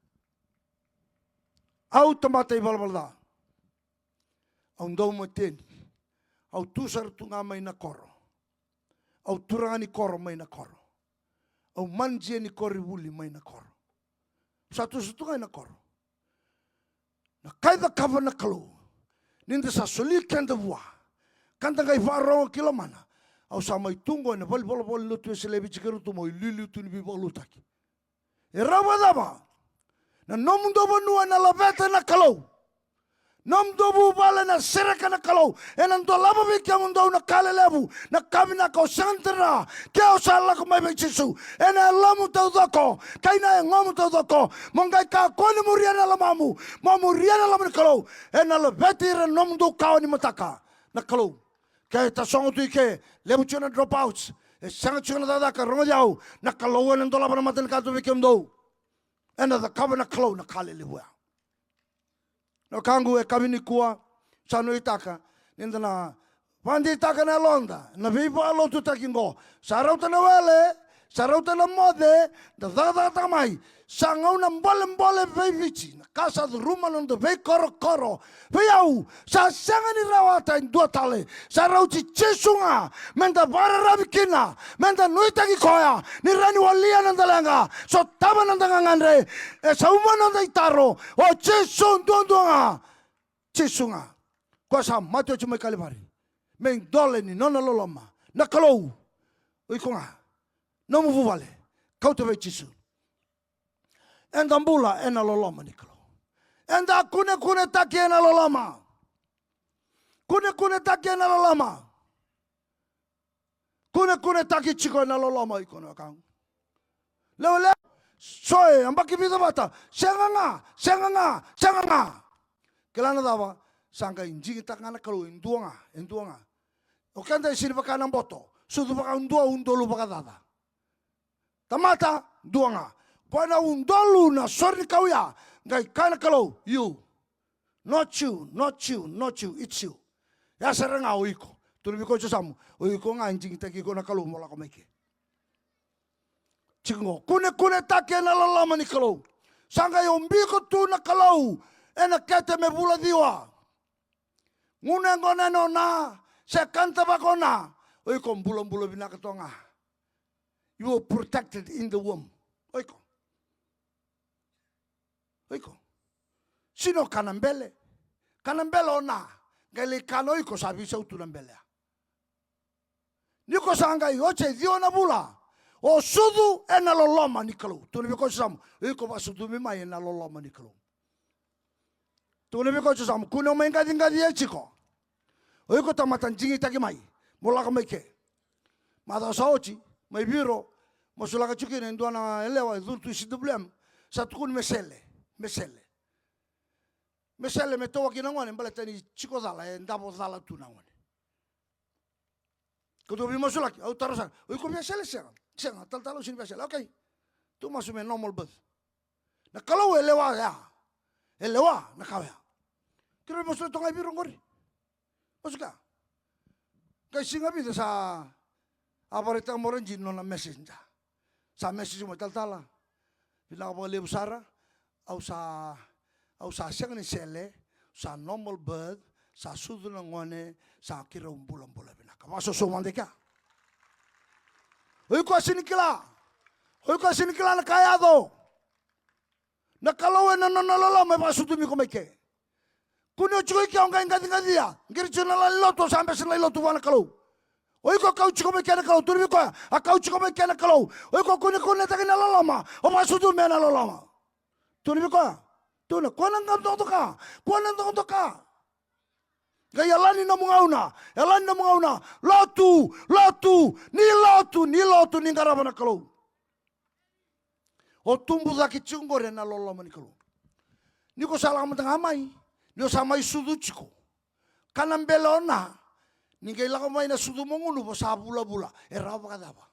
Au tamata ivalavala ca. Au dau mateni. Au tu sara tu ga mai na koro. Au turaga ni koro mai na koro. Au manjia ni koronivuli mai na koro. Sa tu sara tu ga ena koro. Na ka e cakava na Kalou, ni da sa soli keda vua ka da qai vakarogo ki lomana. Au sa mai tu qo ena valenivolavola ni Lotu Wesele e Viti kei Rotuma, au iliuliu tu ni veivakalotutaki. E rawa vakacava na nomudou vanua ena laveta na Kalou? Nomudou vuvale ena sereka na Kalou. Ena dolava vei kemudou na ka lelevu, na ka vinaka o sega ni tadra, ke o sa lako mai vei Jisu ena yalomu taucoko kei na yagomu taucoko, mo qai kakua ni muria na lomamu, mo muria na loma ni Kalou. Ena laveti ira na nomudou kawa ni mataka na Kalou. Ke tasogo tu i ke, levu tiko na dropouts, e sega tiko na cakacaka, rogoci au, na Kalou ena dolava na matanikatuba vei kemudou. Ena cakava na Kalou na ka lelevu ya. Na wekaqu, e yakavi nikua, sa nuitaka ni da na Vakadeitaka na yaloda na veivakalotutaki oqo. Sa rauta na wele, sa rauta na moce, da cakacakataka mai. Sa gauna bolebole vei Viti, na ka sa curuma na noda veikorokoro. Vei au, sa sega ni rawata e dua tale. Sa rauti Jisu ga me da vakararavi kina, me da nuitaki koya ni rawa ni walia na noda leqa, sotava na noda gagadre, e sauma na noda itaro. O Jisu duadua ga. Jisu ga, koya sa mate oti mai Kalivari me idole ni nona loloma. Na Kalou, o iko ga, nomu vuvale, kauta vei Jisu. Eda bula ena loloma ni Kalou. Eda kunekunetaki ena loloma. Kunekunetaki ena loloma. Kunekunetaki tiko ena loloma, o iko na wekaqu. Lewe, lewe. So e yabaki vica vata. Sega ga, sega ga, sega ga. Kila na cava? Sa qai digitaka ga na Kalou e dua ga, e dua ga. O keda e sega ni vaka na boto, sucu vakaudolu, udolu vakacaca. Tamata, dua ga. Koya na udolu na sore ni kau ya. Qai kaya na Kalou, you. Not you, not you, not you, it's you. Ya sara ga o iko. Tukuna vei koya o Jisu, o iko ga e digitaki iko na Kalou mo lako mai ke. Tiko qo, kunekunetaki ena loloma ni Kalou. Sa qai ubi iko tu na Kalou ena kete me vula ciwa. Gunu yaqona ena ona, se kana tavako na, o iko bulabula vinaka toka ga. You were protected in the womb. O iko. O iko. Sega ni o kana bele. Kana bele o na. Qai lai kana o iko, sa veisau tu na bele ya. Ni ko sa qai oti e ciwa na vula, o sucu ena loloma ni Kalou. Tukuna vei koya o Jisu, o iko vakasucumi mai ena loloma ni Kalou. Tukuna vei koya o Jisu, kua ni o mai qaciqacia tiko. O iko tamata digitaki mai mo lako mai ke. Macawa sa oti, mai Viro, masulaka tiko kina e dua na yalewa e curu tu i C W M. Sa tukuni me sele, me sele. Me sele, me tawaki na gone, baleta ni tiko cala, e davo cala tu na gone. Keitou veimasulaki, au taro sara, o iko via sele? Sega. Sega, talatala, au sega ni via sele. Okay. Tou masu me normal birth. Na Kalou e lewa ya. E lewa na ka oya. Keirau masulaki toka ga i Viro qori. Masu ka. Qai siga vica sa a vakaraitaka mai o Raji na nona message. Sa message mai, talatala, vinaka vakalevu sara. Au sa, au sa sega ni sele, sa normal birth, sa sucu na gone, sa keirau bulabula vinaka. Vakasoso mada i kea. O iko a sega ni kila. O iko a sega ni kila na ka e yaco. Na Kalou ena nona loloma e vakasucumi iko mai ke. Kua ni o tiko i ke o qai qaciqacia. Qiri tiko na lala ni lotu, o sa bese na lala ni lotu vua na Kalou. O iko kau tiko mai ke na Kalou, tukuna vei koya, a kau tiko mai ke na Kalou. O iko kunekunetaki na loloma, o vakasucumi ena loloma. Tukuna vei koya, tukuna, kua na dokadoka, kua na dokadoka. Qai yalani nomu gauna, yalani nomu gauna. Lotu, lotu, ni lotu, ni lotu, ni qarava na Kalou. O tubu cake tiko qori ena loloma ni Kalou. Ni ko sa lako mada ga mai, ni o sa mai sucu tiko. Kana bele o na, ni qai lako mai na sucu mo gunuva sa vulavula. E rawa vakacava?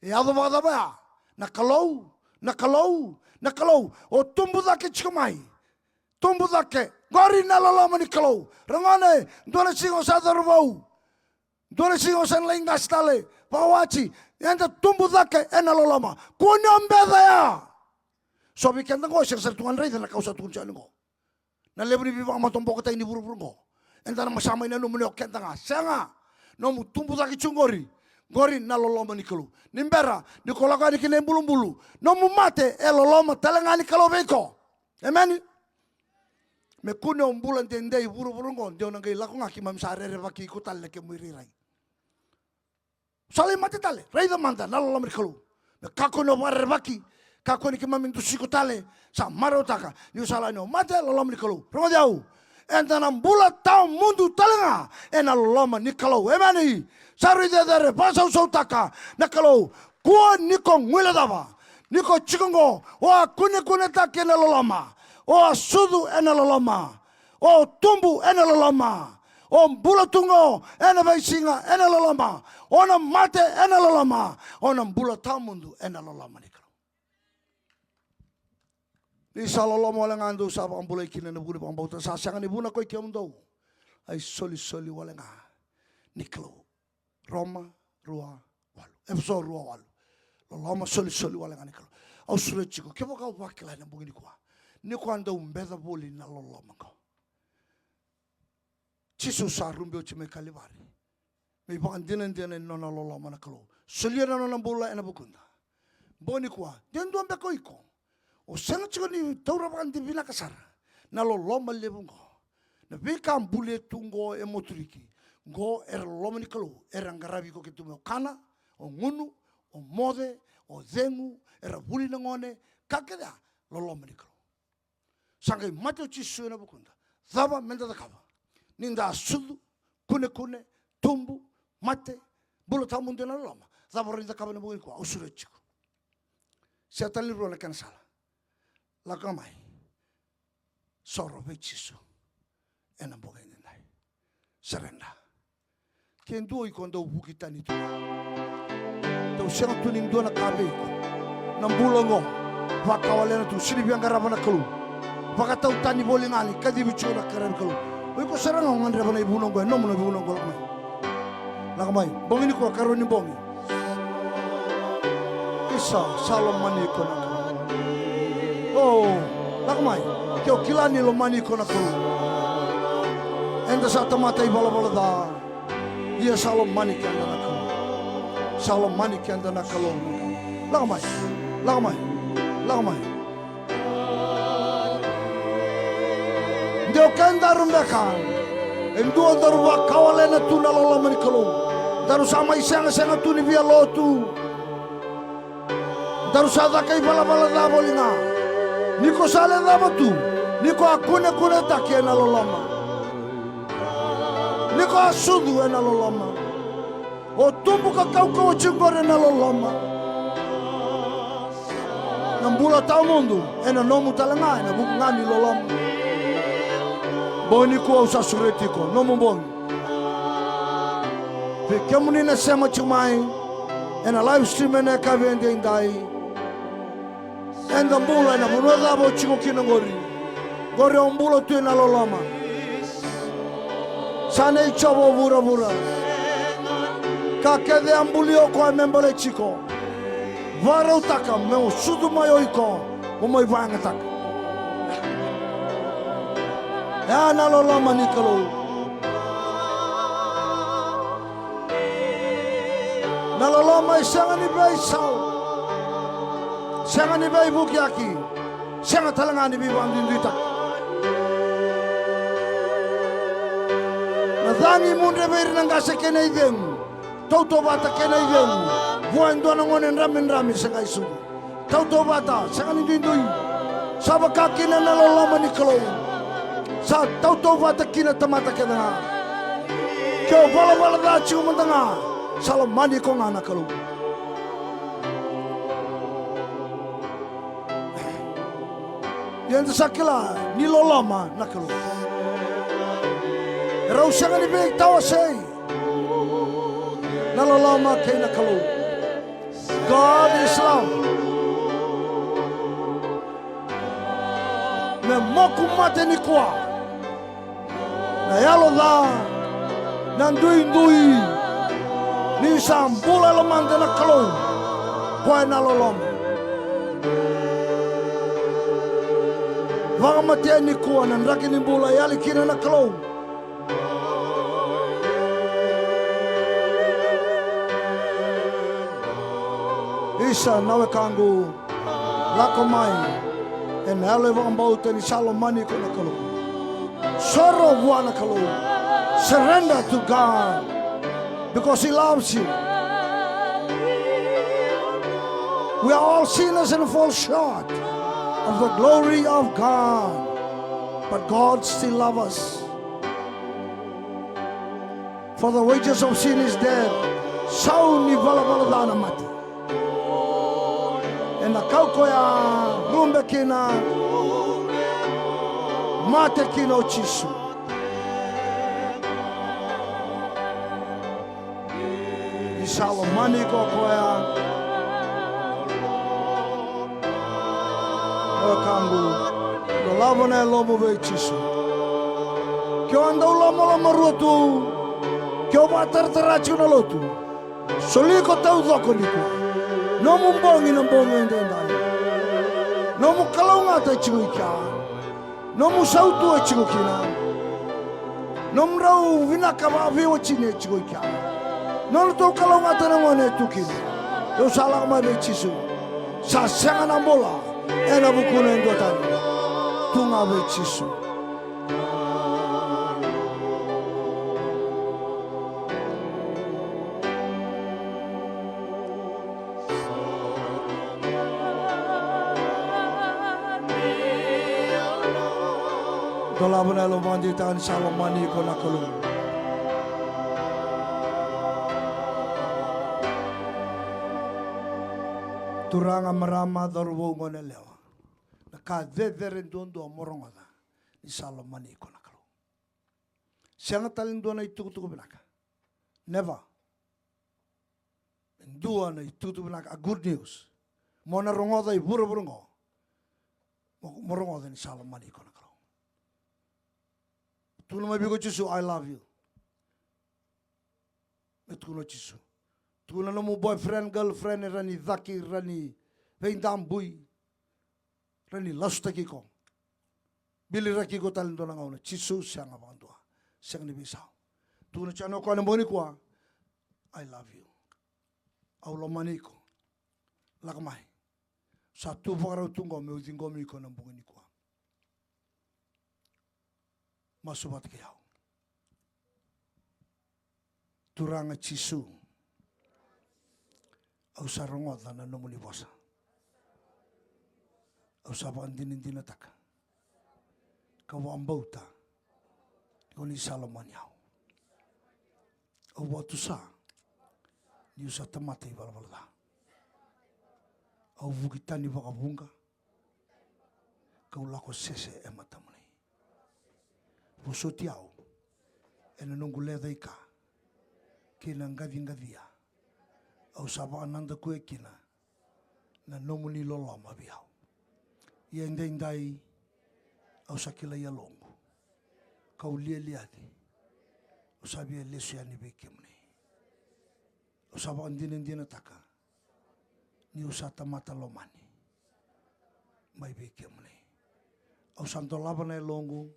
E yaco vakacava ya? Na Kalou, na Kalou, na Kalou. O tubu cake tiko mai. Tubu cake. Qori na loloma ni Kalou. Ragone, dua na siga o sa cauravou. Dua na siga o sa na lai qase tale, vakawati, eda tubu cake ena loloma. Kua ni o beca ya. So vei keda qo, sega sara tu ga ni raica na ka au sa tukuna tiko yani qo. Na levu ni veivakamatabokotaki ni vuravura qo. Eda na masa mai nanuma ni o keda ga. Sega. Nomu tubu cake tiko qori. Qori na loloma ni Kalou. Ni bera, ni ko lako yani ki na ibulubulu. Nomu mate, e loloma tale ga ni Kalou vei iko. Emeni. Me kua ni o bula dede i vuravura oqo, de o na qai lako ga keimami sa rerevaki iko tale na kemu irairai. Sa lai mate tale, raica mada na loloma ni Kalou. Me kakua ni o vakarerevaki, kakua ni keimami dusi iko tale, sa marautaka, ni o sa lako ni o mate, loloma ni Kalou. Rogoci au, eda na bula tawamudu tale ga, ena loloma ni Kalou. Emeni. Sa rui cecere, vakasausautaka na Kalou. Kua ni ko guilecava. Ni ko tiko oqo, o a kunekunetaki ena loloma. O a sucu ena loloma. O tubu ena loloma. O bula tu oqo ena veisiga ena loloma. O na mate ena loloma. O na bula tawamudu ena loloma ni Kalou. Ni sa loloma wale ga dou sa vakabulai kina na vu ni vakabauta, sa sega ni vuna koi kemudou. A isolisoli wale ga. ni Kalou. Roma rua walu. Efeso rua walu. Loloma solisoli wale ga ni Kalou. Au sureti iko, kevaka o vakila ena bogi nikua ni ko a dau beca voli na loloma qo. Jisu sa rube oti mai Kalivari me ivakadinadina ni nona loloma na Kalou. Solia na nona bula ena vukuda. Bogi nikua, de dua beka o iko o sega tiko ni taura vakadinadina vinaka sara na loloma levu qo. Na veika bulia tu qo e Moturiki, qo era loloma ni Kalou, era qaravi iko kece tu mai, o kana, o gunu, o moce, o cegu, era vuli na gone, ka kece ya, loloma ni Kalou. Sa qai mate o Jisu ena vukuda. Cava meda cakava? Ni da sucu, kunekune, tubu, mate, bula tawamudu ena loloma. Cava rawa ni cakava ena bogi nikua? Au sureti iko. Sega tale ni rua na kena sala. Lako ga mai. Soro vei Jisu ena bogi edaidai. Surrender. Ke dua o iko dau vuki tani tu, dau sega tu ni dua na ka vei iko, na bula oqo vakawalena tu, sega ni via qarava na Kalou. Vakatau tani voli ga ni kacivi tiko na qaravi Kalou. O iko sara ga o gadreva na ivunau oqo, e nomu na ivunau oqo, lako mai. Lako mai, bogi nikua, karua ni bogi. Isa, sa lomani iko na Kalou. O, lako mai, ke o kila ni lomani iko na Kalou. Eda sa tamata ivalavala ca. Ia sa lomani keda na Kalou. Sa lomani keda na Kalou. Lako mai, lako mai, lako mai. De o kedaru beka e dua daru vakawalena tu na loloma ni Kalou. Daru sa mai segasega tu ni via lotu. Daru sa caka ivalavala ca voli ga. Ni ko sa lecava tu, ni ko a kunekunetaki ena loloma, ni ko a sucu ena loloma, o tubu ka kaukauwa tiko qori ena loloma. Na bula tawamudu ena nomu tale ga ena vuku ga ni loloma. Bogi nikua au sa sureti iko, nomu bogi. Vei kemuni na sema tiko mai ena live stream ena yakavi edaidai. Eda bula ena vanua cava o tiko kina qori. Qori o bula tu ena loloma. Sa nei Jiova o vuravura. Ka kece a bulia o koya me baleti iko. Vakarautaka me o sucu mai o iko, mo mai vakayagataka. E a na loloma ni Kalou. Na loloma e sega ni veisau, sega ni veivukiyaki, sega tale ga ni veivakaduiduitaki. Na cagi mudre vei ira na qase kei na icegu, tautauvata kei na icegu, vua e dua na gone dramidrami se qai sucu. Tautauvata, sega ni duidui. Sa vaka kina na loloma ni Kalou. Sa tautauvata kina tamata kece ga. Ke o valavala ca tiko mada ga, sa lomani iko ga na Kalou. Ia eda sa kila ni loloma na Kalou. E rau sega ni veitawasei na loloma kei na Kalou. God is love. Me moku mate nikua na yalo ca, na duidui, ni sa bula e lomada na Kalou, koya na loloma. Vakamatea nikua na draki ni bula e yali kina na Kalou. Isa na wekaqu, lako mai ena yalo e vakabauta ni sa lomani iko na Kalou. Soro vua na Kalou. Surrender to God because He loves you. We are all sinners and fall short of the glory of God, but God still loves us. For the wages of sin is death. Sau ni valavala ca na mate. Ena kau koya rube kina, mate kina o Jisu. Ni sa lomani iko o koya. O wekaqu, dolava na yalomu vei Jisu. Ke o a dau lomalomarua tu, Ke o vakataratara tiko na lotu, soli iko taucoko nikua. Nomu bogi na bogi edaidai. Nomu kalougata e tiko i kea. Nomu sautu e tiko kina. Nomudrau vinaka vakaveiwatini e tiko i kea. Nodratou kalougata na gone e tu kina. Dou sa lako mai vei Jisu. Sa sega na bula ena vukuna e dua tani. Tu ga vei Jisu. Dolava na yalo vakadeitaka ni sa lomani iko na Kalou. Turaga, marama, cauravou, goneyalewa, na ka cecere duadua mo rogoca ni sa lomani iko na Kalou. Sega tale dua na itukutuku vinaka. Never. E dua na itukutuku vinaka, a good news. Mo na rogoca i vuravura oqo. Mo, mo rogoca ni sa lomani iko na Kalou. Tukuna mai vei iko o Jisu, "I love you." Me tukuna o Jisu. Tukuna nomu boyfriend, girlfriend, era ni caki, era ni veidabui, era ni lasutaki iko, biliraki iko tale dua na gauna. Jisu sega vakadua. Sega ni veisau. Tukuna tiko o koya na bogi nikua, "I love you. Au lomani iko. Lako mai. Sa tu vakarau tu qo meu ciqomi iko na bogi nikua. Masu vata kei au." Turaga Jisu, au sa rogoca na nomuni vosa. Au sa vakadinadinataka, kau vakabauta ni ko ni sa lomani au. Au vakatusa niu sa tamata ivalavala ca. Au vuki tani vakavuqa, kau lako sese e matamuni. Vosoti au ena noqu lecaika kei na qaciqacia. Au sa vakanadakuya kina na nomuni loloma vei au. Ia edaidai au sa kilai yaloqu, kau lialiaci. Au sa via lesu yani vei kemuni. Au sa vakadinadinataka niu sa tamata lomani mai vei kemuni. Au sa dolava na yaloqu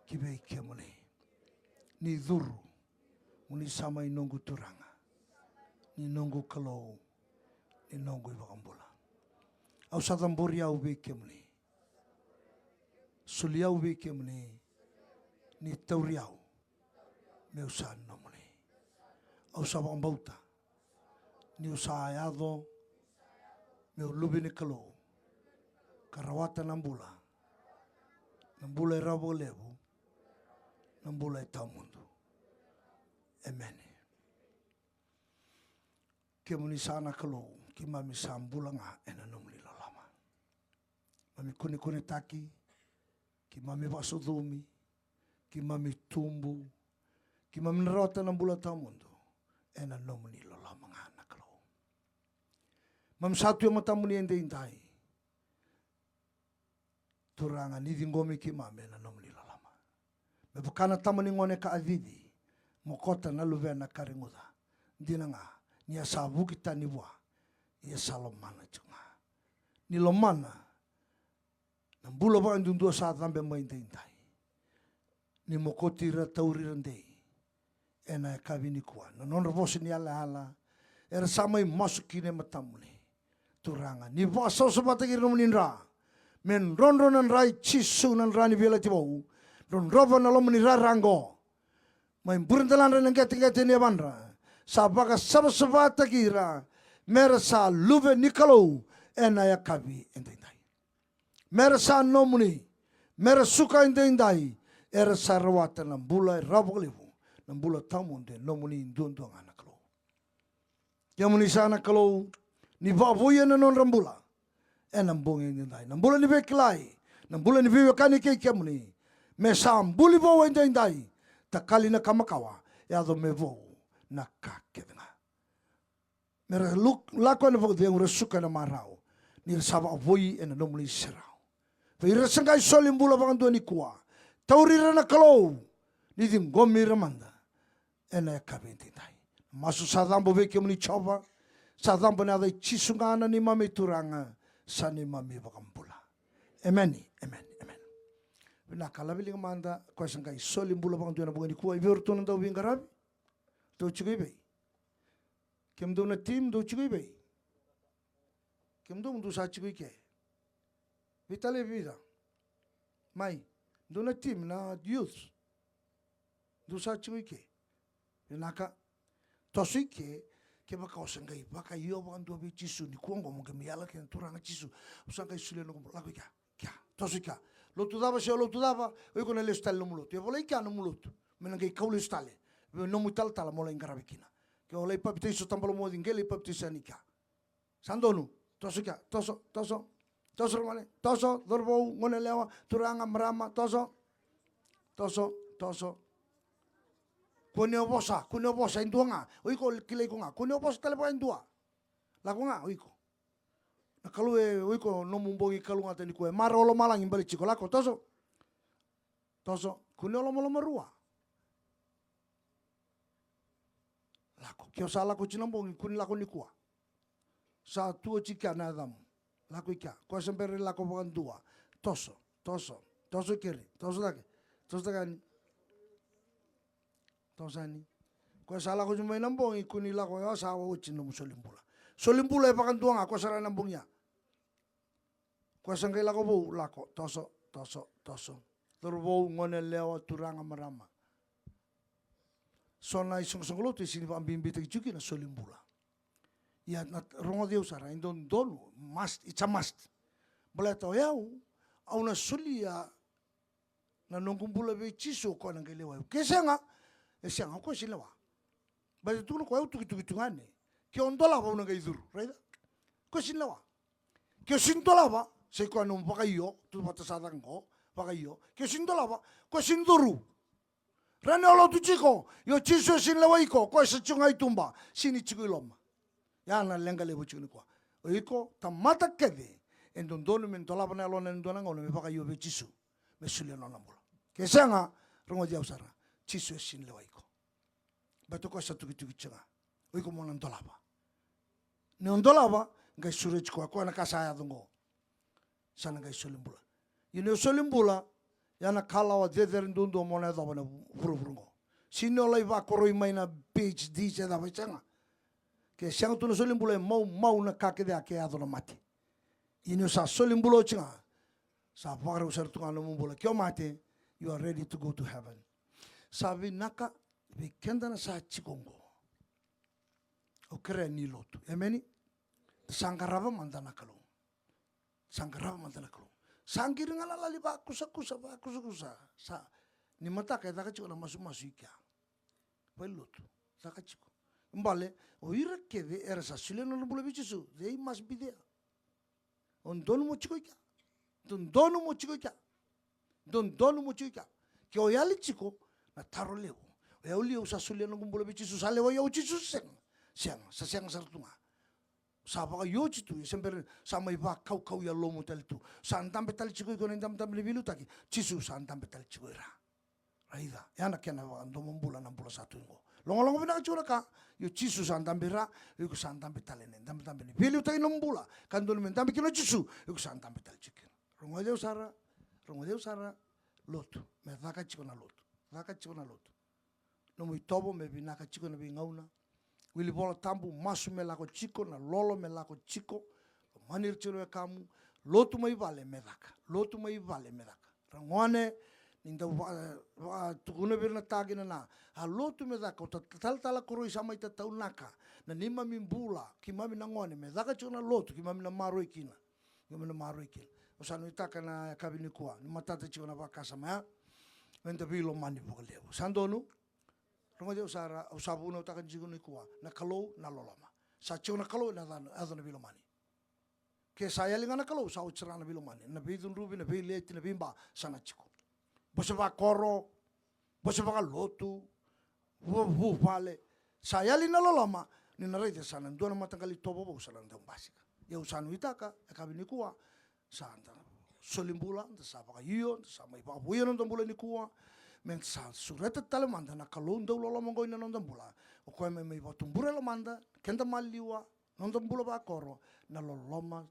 ki vei kemuni. Ni curu, mo ni sa mai noqu Turaga, ni noqu Kalou, ni noqu iVakabula. Au sa cabori au vei kemuni. Soli au vei kemuni, ni tauri au meu sa nomuni. Au sa vakabauta niu sa yaco meu luve ni Kalou, ka rawata na bula, na bula e rawa vakalevu, na bula e tawamudu. Emeni. Kemuni sa na Kalou, keimami sa bula ga ena nomuni loloma. Mami kunekunetaki, keimami vakasucumi, keimami tubu, keimami na rawata na bula tawamudu ena nomuni loloma ga na Kalou. Mami sa tu e matamuni edaidai. Turaga, ni ciqomi keimami ena nomuni loloma. Me vaka na tama ni gone ka a cici, mo kota na luvena ka reguca. Dina ga, ni a sa vuki tani vua, ia sa lomana tiko ga. Ni lomana na bula vakaduadua sa cabe mai daidai. Ni mokoti ira, tauri ira dei ena yakavi nikua. Na nodra vosa ni yalayala era sa mai masu kina e matamuni. Turaga, ni vakasavasavataki ira na nomuni dra. Me drodro na dra i Jisu na dra ni Veiyalayalati Vou. Drodrova na loma ni rara oqo. Mai buradeladra ena qeteqete ni yavadra. Sa vakasavasavataki ira me ra sa luve ni Kalou ena yakavi edaidai. Me ra sa nomuni, me ra suka edaidai, era sa rawata na bula e rawa vakalevu, na bula tawamudu e nomuni duadua ga na Kalou. Kemuni sa na Kalou, ni vakavoui ena nodra bula ena bogi edaidai. Na bula ni veikilai, na bula ni veiwekani kei kemuni, me sa buli vou edaidai, takali na ka makawa, yaco me vou na ka kece ga. Me ra luk-, lako ena vakacegu, ra suka ena marau, ni ra sa vakavoui ena nomuni serau. Vei ira sa qai soli bula vakadua nikua, tauri ira na Kalou, ni ciqomi ira mada ena yakavi edaidai. Masu sa cabo vei kemuni Jiova, sa cabo ena yaca i Jisu ga na neimami Turaga, sa neimami iVakabula. Emeni, emeni, emeni. Vinaka, lavi liga mada, koya sa qai soli bula vakadua ena bogi nikua. I vei o ratou na dauveiqaravi? Dou tiko i vei? Kemudou na team, dou tiko i vei? Kemudou, dou sa tiko i ke? Veitalia e vica? Mai, dou na team na youth. Dou sa tiko i ke? Vinaka. Toso i ke, kevaka o sa qai vakaio vakadua vei Jisu nikua oqo, mo qai mai yala kina, Turaga Jisu, au sa qai solia noqu bula, lako i kea, kea, toso i kea. Lotu cava se o lotu cava, o iko na lesu tale nomu lotu. E volai kea nomu lotu. Me na qai kau lesu tale. Vei nomu italatala mo lai qaravi kina. Ke o lai papitaiso, tabalomoci, qai lai papitaiso yani kea. Sa donu. Toso kea, toso, toso. Toso, ragone, toso, cauravou, goneyalewa, turaga, marama, toso. Toso, toso. Kua ni o vosa, kua ni o vosa e dua ga. O iko kilai iko ga. Kua ni o vosa tale vaka e dua. Lako ga, o iko. Na Kalou e, o iko nomu bogi kalougata nikua. E marau o lomalagi baleti iko. Lako, toso. Toso. Kua ni o lomalomarua. Lako. Ke o sa lako oti na bogi, kua ni lako nikua. Sa tu oti kea na yacamu. Lako i kea. Koya sa bera ni lako vakadua. Toso, toso, toso i keri. Toso cake. Toso cake yani. Toso yani. Koya sa lako oti mai na bogi, kua ni lako, ya sa oti nomu soli bula. Soli bula e vakadua ga, koya sara na bogi ya. Koya sa qai lako vou, lako, toso, toso, toso. Cauravou, goneyalewa, turaga, marama. So na isoqosoqo lotu e sega ni vakabibitaki tiko kina soli bula. Ia na rogoci au sara, e dodonu, must, it's a must. Baleta o yau, au na solia na noqu bula vei Jisu, o koya na qai lewai au. Ke sega, e sega, o koya sega ni lewa. Baleta tukuna o koya, au tukituki tu ga ne. Ke o dolava au na qai curu, raica? Koya sega ni lewa. Ke o sega ni dolava, sa i koya nomu vakaio, tu vata sa caka qo, vakaio. Ke o sega ni dolava, koya sega ni curu. Rawa ni o lotu tiko, ia o Jisu e sega ni lewai iko, koya sa tiko ga i tuba, sega ni tiko i loma. Ya na leqa levu tiko nikua. O iko, tamata kece, e dodonu me dolava na yalona ena dua na gauna me vakaio vei Jisu, me solia na nona bula. Ke sega, rogoci au sara, Jisu e sega ni lewai iko. Baleta o koya sa tukituki tiko ga. O iko mo na dolava. Ni o dolava, qai sureti koya, koya na ka sa yaco oqo. Sa na qai soli bula. Ia ni o soli bula, ya na kalawa cecere duadua mo na yacova na vu-, vuravura oqo. Sega ni o lai vakoroi mai na PhD se cava, e sega. Ke sega tu na soli bula, e maumau na ka kece ya ke yaco na mate. Ia ni o sa soli bula oti ga, sa vakarau sara tu ga na nomu bula. Ke o mate, you are ready to go to heaven. Sa vinaka vei keda na sa tiko oqo. Au kerea ni lotu. Emeni? Sa qarava mada na Kalou. Sa qarava mada na Kalou. Sa qiri ga na lali vakusakusa, vakusakusa. Sa, ni mataka e caka tiko na masumasu i kea. Valenilotu, caka tiko. Bale, o ira kece era sa solia na nodra bula vei Jisu, they must be there. O dodonu mo tiko i kea. Dodonu mo tiko i kea. Dodonu mo tiko i kea. Ke o yali tiko, na taro levu. O yau li au sa solia noqu bula vei Jisu, sa lewai au o Jisu, sega. Sega, sa sega sara tu ga. Sa vakaio oti tu, ia se bera, sa mai vakaukauwa i yalomu tale tu. Sa dabe tale tiko iko na idabedabe ni veiliutaki, Jisu sa dabe tale tiko i ra. Raica, ya na kena vakadomobula na bula sa tu oqo. Logaloga vinaka tiko na ka, io Jisu sa dabe i ra, io iko sa dabe tale ena idabedabe ni veiliutaki ni nomu bula. Ka dodonu me dabe kina o Jisu, io iko sa dabe tale tiko kina. Rogoci au sara, rogoci au sara, lotu, me caka tiko na lotu. Caka tiko na lotu. Nomu itovo me vinaka tiko ena veigauna. Wili Vola Tabu, masu me lako tiko, na lolo me lako tiko. Lomani ira tiko na wekamu. Lotu mai vale me caka. Lotu mai vale me caka. Ra gone, ni dau va, va, tukuna vei ira na ta kei na na. A lotu me caka, o ta, talatala Koroi sa mai tataunaka. Na neimami bula, keimami na gone, me caka tiko na lotu, keimami na maroroi kina. Keimami na maroroi kina. Au sa nuitaka na yakavi nikua, ni matata tiko na vakasama ya. Me da veilomani vakalevu. Sa donu? Rogoci au sara, au sa vunautaka tiko nikua, na Kalou na loloma. Sa tiko na Kalou, ena yaco na veilomani. Ke sa yali ga na Kalou, sa oti sara na veilomani. Na veicudruvi, na veileti, na veiba, sa na tiko. Bose vakoro, bose vakalotu, vu, vuvale. Sa yali na loloma, ni na raica sa na dua na mataqali itovo vou sa na dau basika. Ia au sa nuitaka, yakavi nikua, sa da soli bula, da sa vakaio, da sa mai vakavouya na noda bula nikua. me da sa sureta tale mada na Kalou dau loloma oqo ina noda bula. O koya me mai vakatubura e lomada, keda maliwa, noda bula vakoro, na loloma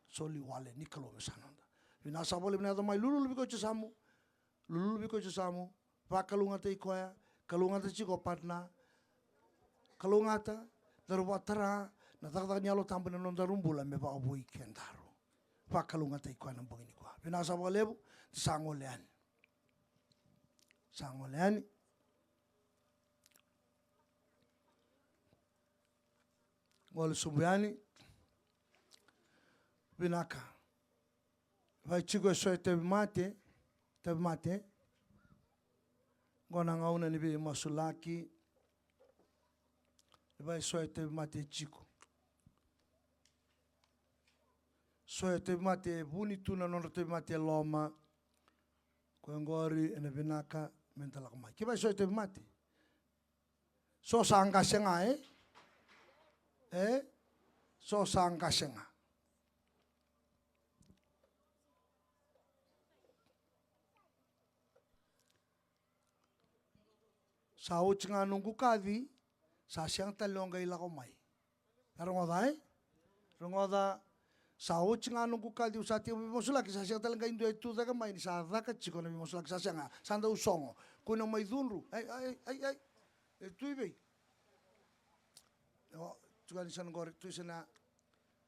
soli wale ni Kalou me sa noda. Vinaka saka vakalevu na yaco mai, lululu vei koya o Jisamu, lululu vei koya o Jisamu, vakalougatataki koya, kalougata tiko partner, kalougata, daru vakatara na cakacaka ni Yalo Tabu ena nodaru bula me vakavoui kedaru. Vakalougatataki koya na bogi nikua. Vinaka saka vakalevu, da sa gole yani. Sa gole yani. Gole sobu yani. Vinaka. Vaka e tiko eso e tauvimate, tauvimate. Qo na gauna ni veimasulaki. Vaka eso e tauvimate e tiko. So e tauvimate e vuni tu na nodra tauvimate e loma. Koya oqori ena vinaka meda lako mai. Kevaka e so e tauvimate. So sa qase ga, e? E? So sa qase ga. Sa oti ga noqu kaci, sa sega tale ni o qai lako mai. Na rogoca, e? Rogoca, sa oti ga noqu kaci, au sa tiko veimasulaki, sa sega tale qai dua e tu cake mai, ni sa caka tiko na veimasulaki, sa sega, sa dau sogo. Kua ni o mai cudru. Ai, ai, ai, ai. E tu i vei? O, tu ga ni sa na qori, tu sa na,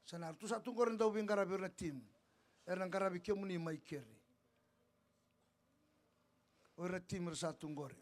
sa na, tu sa tu qori dau veiqaravi o ira na team. Era na qaravi kemuni mai keri. O ira na team era sa tu qori.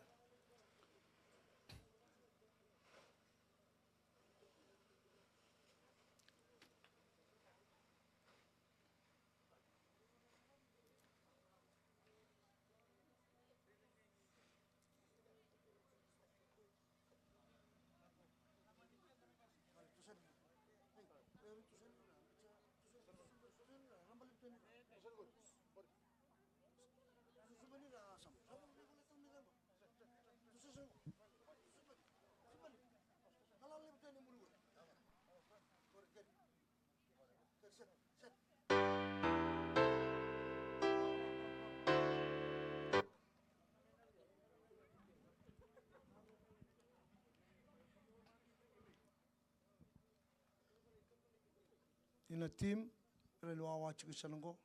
Ina team, era ni wawa tiko i sana qo.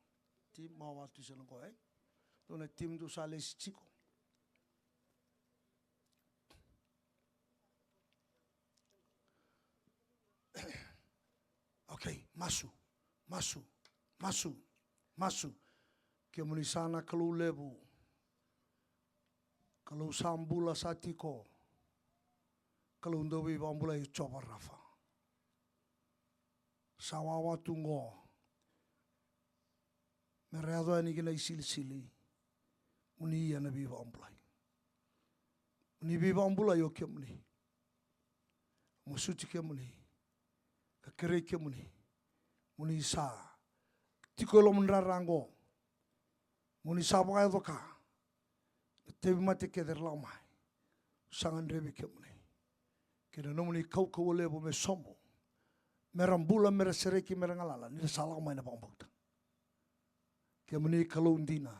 Team, wawa tu i sana qo, e? Dua na team dou sa lesi tiko. Okay, masu, masu, masu, masu. Kemuni sa na Kalou levu. Kalou sa bula sa tiko. Kalou dau veivakabulai, Jiova Rafa. Sa wawa tu qo. Me ra yaco yani kina isilisili. Mo ni ia na veivakabulai. Mo ni veivakabulai o kemuni. Masuti kemuni. Ka kerei kemuni. Mo ni sa tiko e loma ni rara qo. Mo ni sa vakayaco ka. Na tauvimate kece era lako mai. Sa gadrevi kemuni. Kei na nomuni kaukauwa levu me sobu. Me ra bula, me ra sereki, me ra galala. Ni ra sa lako mai na vakabauta. Kemuni Kalou dina.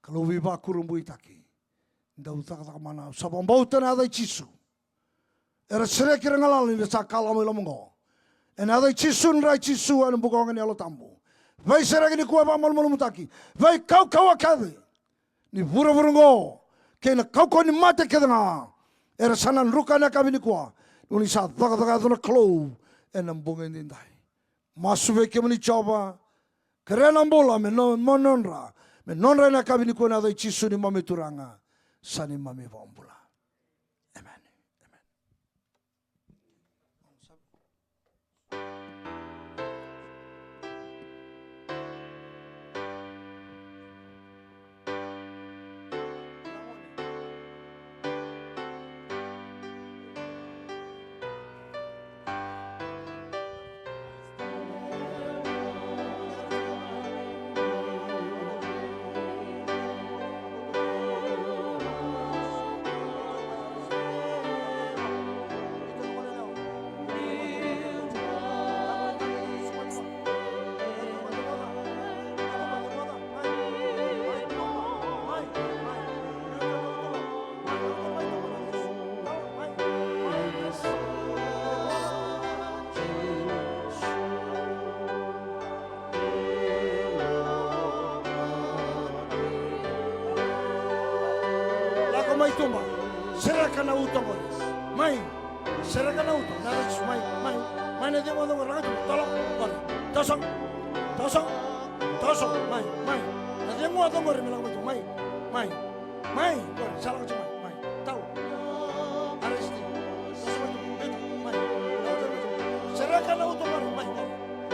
Kalou veivakurabuitaki. Dau cakacaka mana. Au sa vakabauta ena yaca i Jisu. Era sereki, era galala ni ra sa ka lako mai loma qo. Ena yaca i Jisu, ni ra i Jisu, ena bukawaqa ni Yalo Tabu. Veisereki nikua, vakamalumalumutaki. Veikaukauwa kece ni vuravura qo. Kei na kaukauwa ni mate kece ga. Era sa na druka ena yakavi nikua. Ni sa cakacaka yaco na Kalou. Ena bogi edaidai. Masu vei kemuni Jiova. Kerea na bula me no-, mo nodra. Me nodra ena yakavi nikua ena yaca i Jisu neimami Turaga. Sa neimami Vakabula. Emeni. Emeni. Tuba, sereka na uto qori. Mai, sereka na uto. Na yaca i Jisu, mai, mai. Mai na cegu oqori, lako tu, tolo, qori. Toso, toso, toso, mai, mai. Na cegu oqori, me lako mai tu, mai, mai. Mai, qori, sa lako tu, mai, mai. Tau. Arrest. Toso mai tu, mai tu, mai. Lako tu, mai tu. Sereka na uto qori, mai, qori.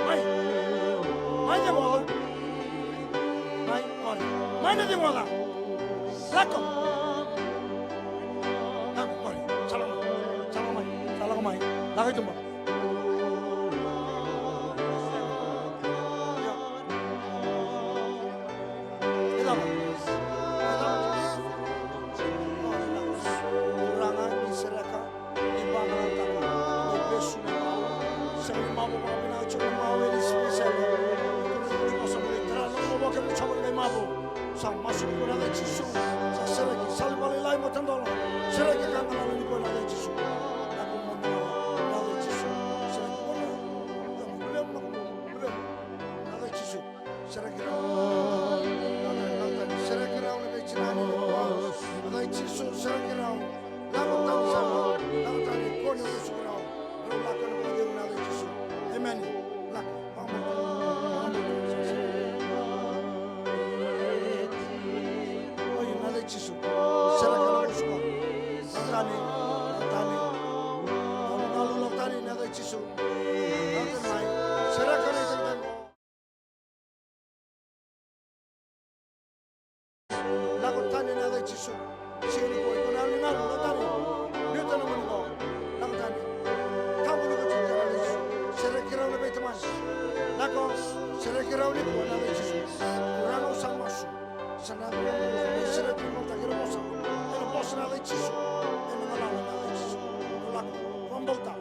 Mai. Mai cegu oqori. Mai, qori. Mai na cegu oqori. Lako. Lako, qori. Sa lako mai. Sa lako mai. Sa lako mai. Lako i tuba. E cava? E cava? Turaga, ni sereka. Ni vakayagataka, ni vesu na imavu. Sega ni mavu vakavinaka tiko na mavu e ni silisili. Ni vosa mo ni tara na mavu ke mo sava ni kai mavu. Sa masu ni ko na yaca i Jisu. Sa sereki, sali valailai mo tadola. Sereki ka galala ni ko na yaca i Jisu. Na ko mo na yaca i Jisu. Sereki ko na. Na ko mo na yaca i Jisu. Sereki rau. Sereki rau na veitinani nikua. Yaca i Jisu, sereki rau. Lako tani sara. Lako tani koni o Jisu rau. Rau lako na vakaciru na yaca i Jisu. Emeni. Lako. Vakamutu. Vakamutu. Oi, na yaca i Jisu. Sereka na vosa. Lako tani. Lako tani. Lako tani na yaca i Jisu. Lako tani mai. Sereka na yaca i Jisu. Lako tani ena yaca i Jisu. Siga nikua, iko na yalo ni galu, lako tani. Biuta na gone qo. Lako tani. Tabu ni ko tiko ena yaca i Jisu. Sereki rau na veitamani. Lako, sereki rau nikua ena yaca i Jisu. Turaga au sa masu. Sa na yaco na bula, sereki rau na vosa. Ena vosa na yaca i Jisu. Ena galala na yaca i Jisu. Lako, vakabauta,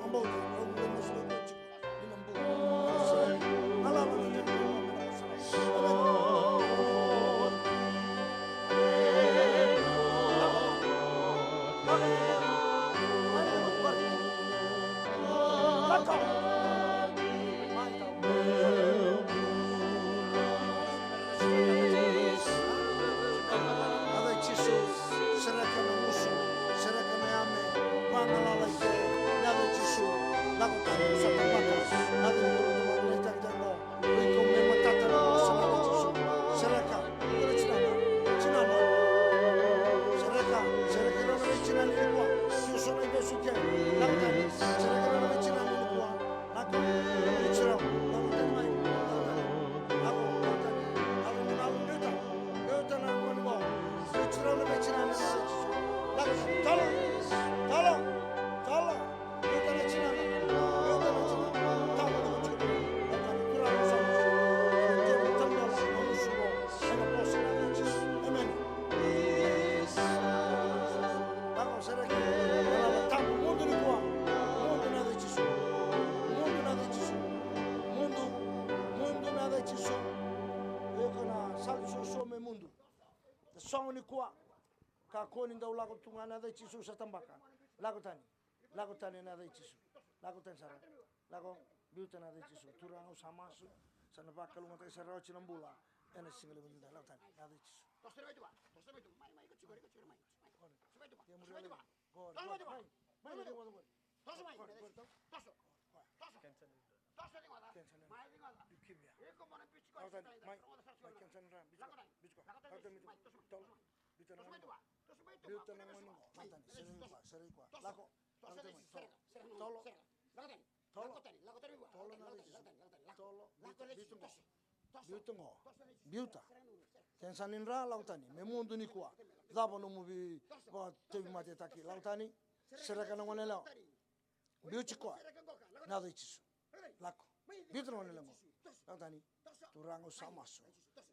vakabauta. Au via masu na yaca i Jisu. Yaca i Jisu, sereka na gusu, sereka na yame, vagalala i ke, yaca i Jisu, lako tani, sa tabaka, yaca i Jisu, tabaka, tabaka, tabaka, o iko me matata na vosa na yaca i Jisu, sereka, iko na tinana, tinana, sereka, sereki rau na veitinani nikua, tiko so na ivesu i ke, lako tani, sereki rau na veitinani nikua, lako, veitinani, lako tani mai, lako tani, lako, lako tani, lako ni galu, biuta, biuta na gone qo, veitinani, veitinani, lako tani, talo, talo, talo, biuta na tinana, biuta na tinana, talo, talo, talo, talo, talo, talo, talo, talo, talo, talo, talo, Amen. Lako, sereki. Lako, tabu, mudu nikua. Mudu na yaca i Jisu. Mudu na yaca i Jisu. Mudu, mudu na yaca i Jisu. Iko na sali suasua me mudu. Na sogo nikua. Kakua ni dau lako tu ga na yaca i Jisu sa tabaka. Lako tani. Lako tani ena yaca i Jisu. Lako tani sara. Lako, biuta na yaca i Jisu. Turaga au sa masu. Sa na vakalougatataki sara oti na bula. Ena siga levu edaidai. Lako tani, na yaca i Jisu. Toso mai tu va. Toso mai tu. Mai, mai, iko tiko, iko tiko, mai. Toso mai tu va. Toso mai tu va. Toso mai tu va. Mai, mai, mai, mai, mai. Toso mai. Toso mai. Toso. Toso. Toso. Toso ni goda. Mai ni goda. Iko mona biuti ko. Lako tani, mai. Mai, kensa ni ra, biuti ko. Lako tani. Biuti ko. Lako tani, mai. Toso mai. Toso mai. Biuta na gone qo. Biuta na gone qo. Lako tani, sereki koya, sereki koya. Lako. Lako tani mai. Tolo. Tolo. Tolo na yaca i Jisu. Tolo. Biuta qo. Biuta. Kensa ni ra, lako tani. Me mudu nikua. Cava nomu veivakatekimataki? Lako tani. Sereka na gone yalewa. Biuti koya. Na yaca i Jisu. Lako. Biuta na gone yalewa qo. Lako tani. Turaga au sa masu.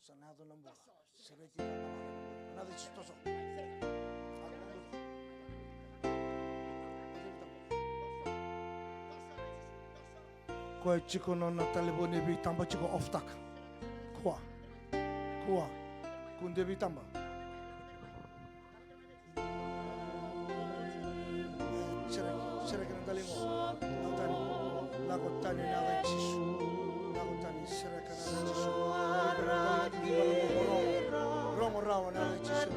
Sa na yaco na bula. Sereki na yaca i Jisu. Toso. Koya tiko nona talevoni e veitaba tiko, off-taka. Kua. Kua. Kua de veitaba. Sereki, sereki na daliga. Lako tani, lako tani na yaca i Jisu. Lako tani, sereka na yaca i Jisu. Rogo rawa na yaca i Jisu.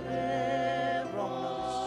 Rogo na yaca i Jisu.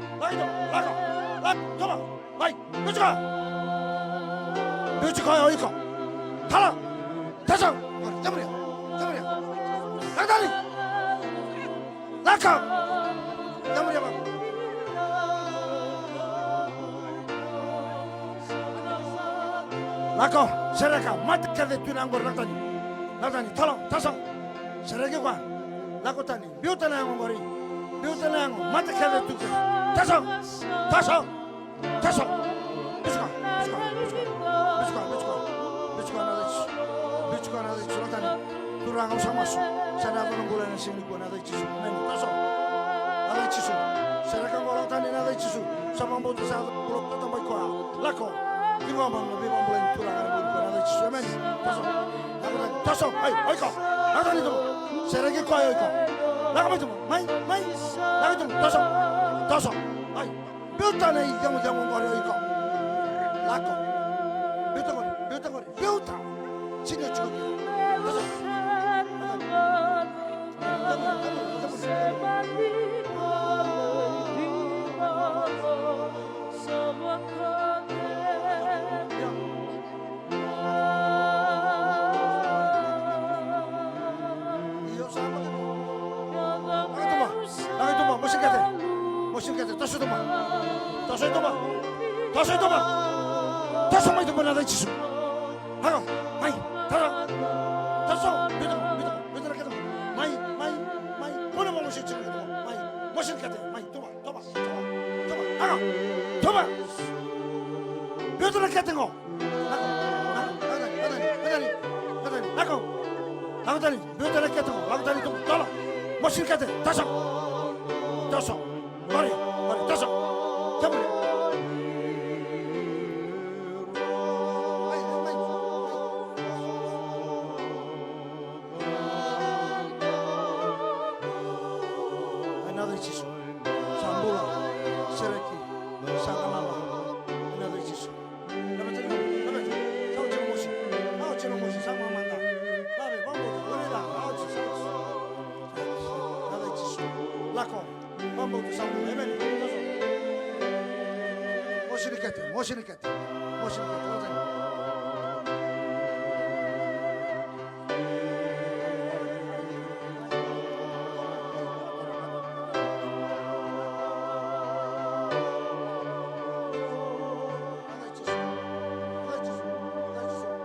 Lako i tovo. Lako. Lako. Come on. Mai. Biuti koya. Biuti koya o iko. Tala. Tasau. Qori. Yamuria. Yamuria. Lako tani. Lako. Yamuria vaqo. Lako. Sereka. Mate kece tu na yago qori. Lako tani. Lako tani. Tala. Tasau. Sereki koya. Lako tani. Biuta na yago qori. Biuta na yago. Mate kece tu. Tasau. Tasau. Tasau. Biuti koya. Biuti koya. Biuti koya. Biuti koya. Biuti koya. Biuti koya na yago qori. Biuti koya na yago qori. Lako tani. Turaga, au sa masu. Sa na yaco na bula ena siga nikua ena yaca i Jisu. Emeni. Tasau. Yaca i Jisu. Sereka qo, lako tani ena yaca i Jisu. Sa vakabauta, sa yaco na bula, tabai koya. Lako. Ciqoma na veivakabulai ni Turaga ena bula nikua ena yaca i Jisu. Emeni. Tasau. Lako tani. Tasau. Ai, o iko. Lako tani tu. Sereki koya o iko. Lako mai tu. Mai, mai. Lako tu. Tasau. Tasau. Ai. Biuta na iceguyegu qori o iko. Lako. Biuta qori. Biuta qori. Biuta. Sega ni o tiko kina. Tasau. Io, sa lako tu. Lako tu mai. Lako tu mai. Mosi kece. Mosi kece. Toso tu mai. Toso tu mai. Toso tu mai. Toso mai tu mai ena yaca i Jisu. Lako. Mai. Toso. Toso. Biuta. Biuta. Biuta na kete. Mai. Mai. Mai. Kua ni mosi kece. Mai. Mosi kece. Mai. Tu mai. Tu mai. Tu mai. Tu mai. Lako. Tu mai. Biuta na kete qo. Lako, lako, lako tani, lako tani, lako tani, lako. Lako tani, biuta na kete qo, lako tani tu, tolo. Mosi kete, toso. Toso. Qori, qori, toso. Kemuni. Mai, mai, mai. Ena yaca i Jisu. Sa bula, sereki, sa galala. Ena yaca i Jisu. Lave tiko, lave tiko. Sa oti na mosi. Sa oti na mosi, sa mamada. Lave, vabauta, gone ca, sa oti, sa oti. Ena yaca i Jisu. Lako, vabauta, sa bula. Emeni. Mosi ni kete, mosi ni kete. Mosi ni kete, mosi ni kete.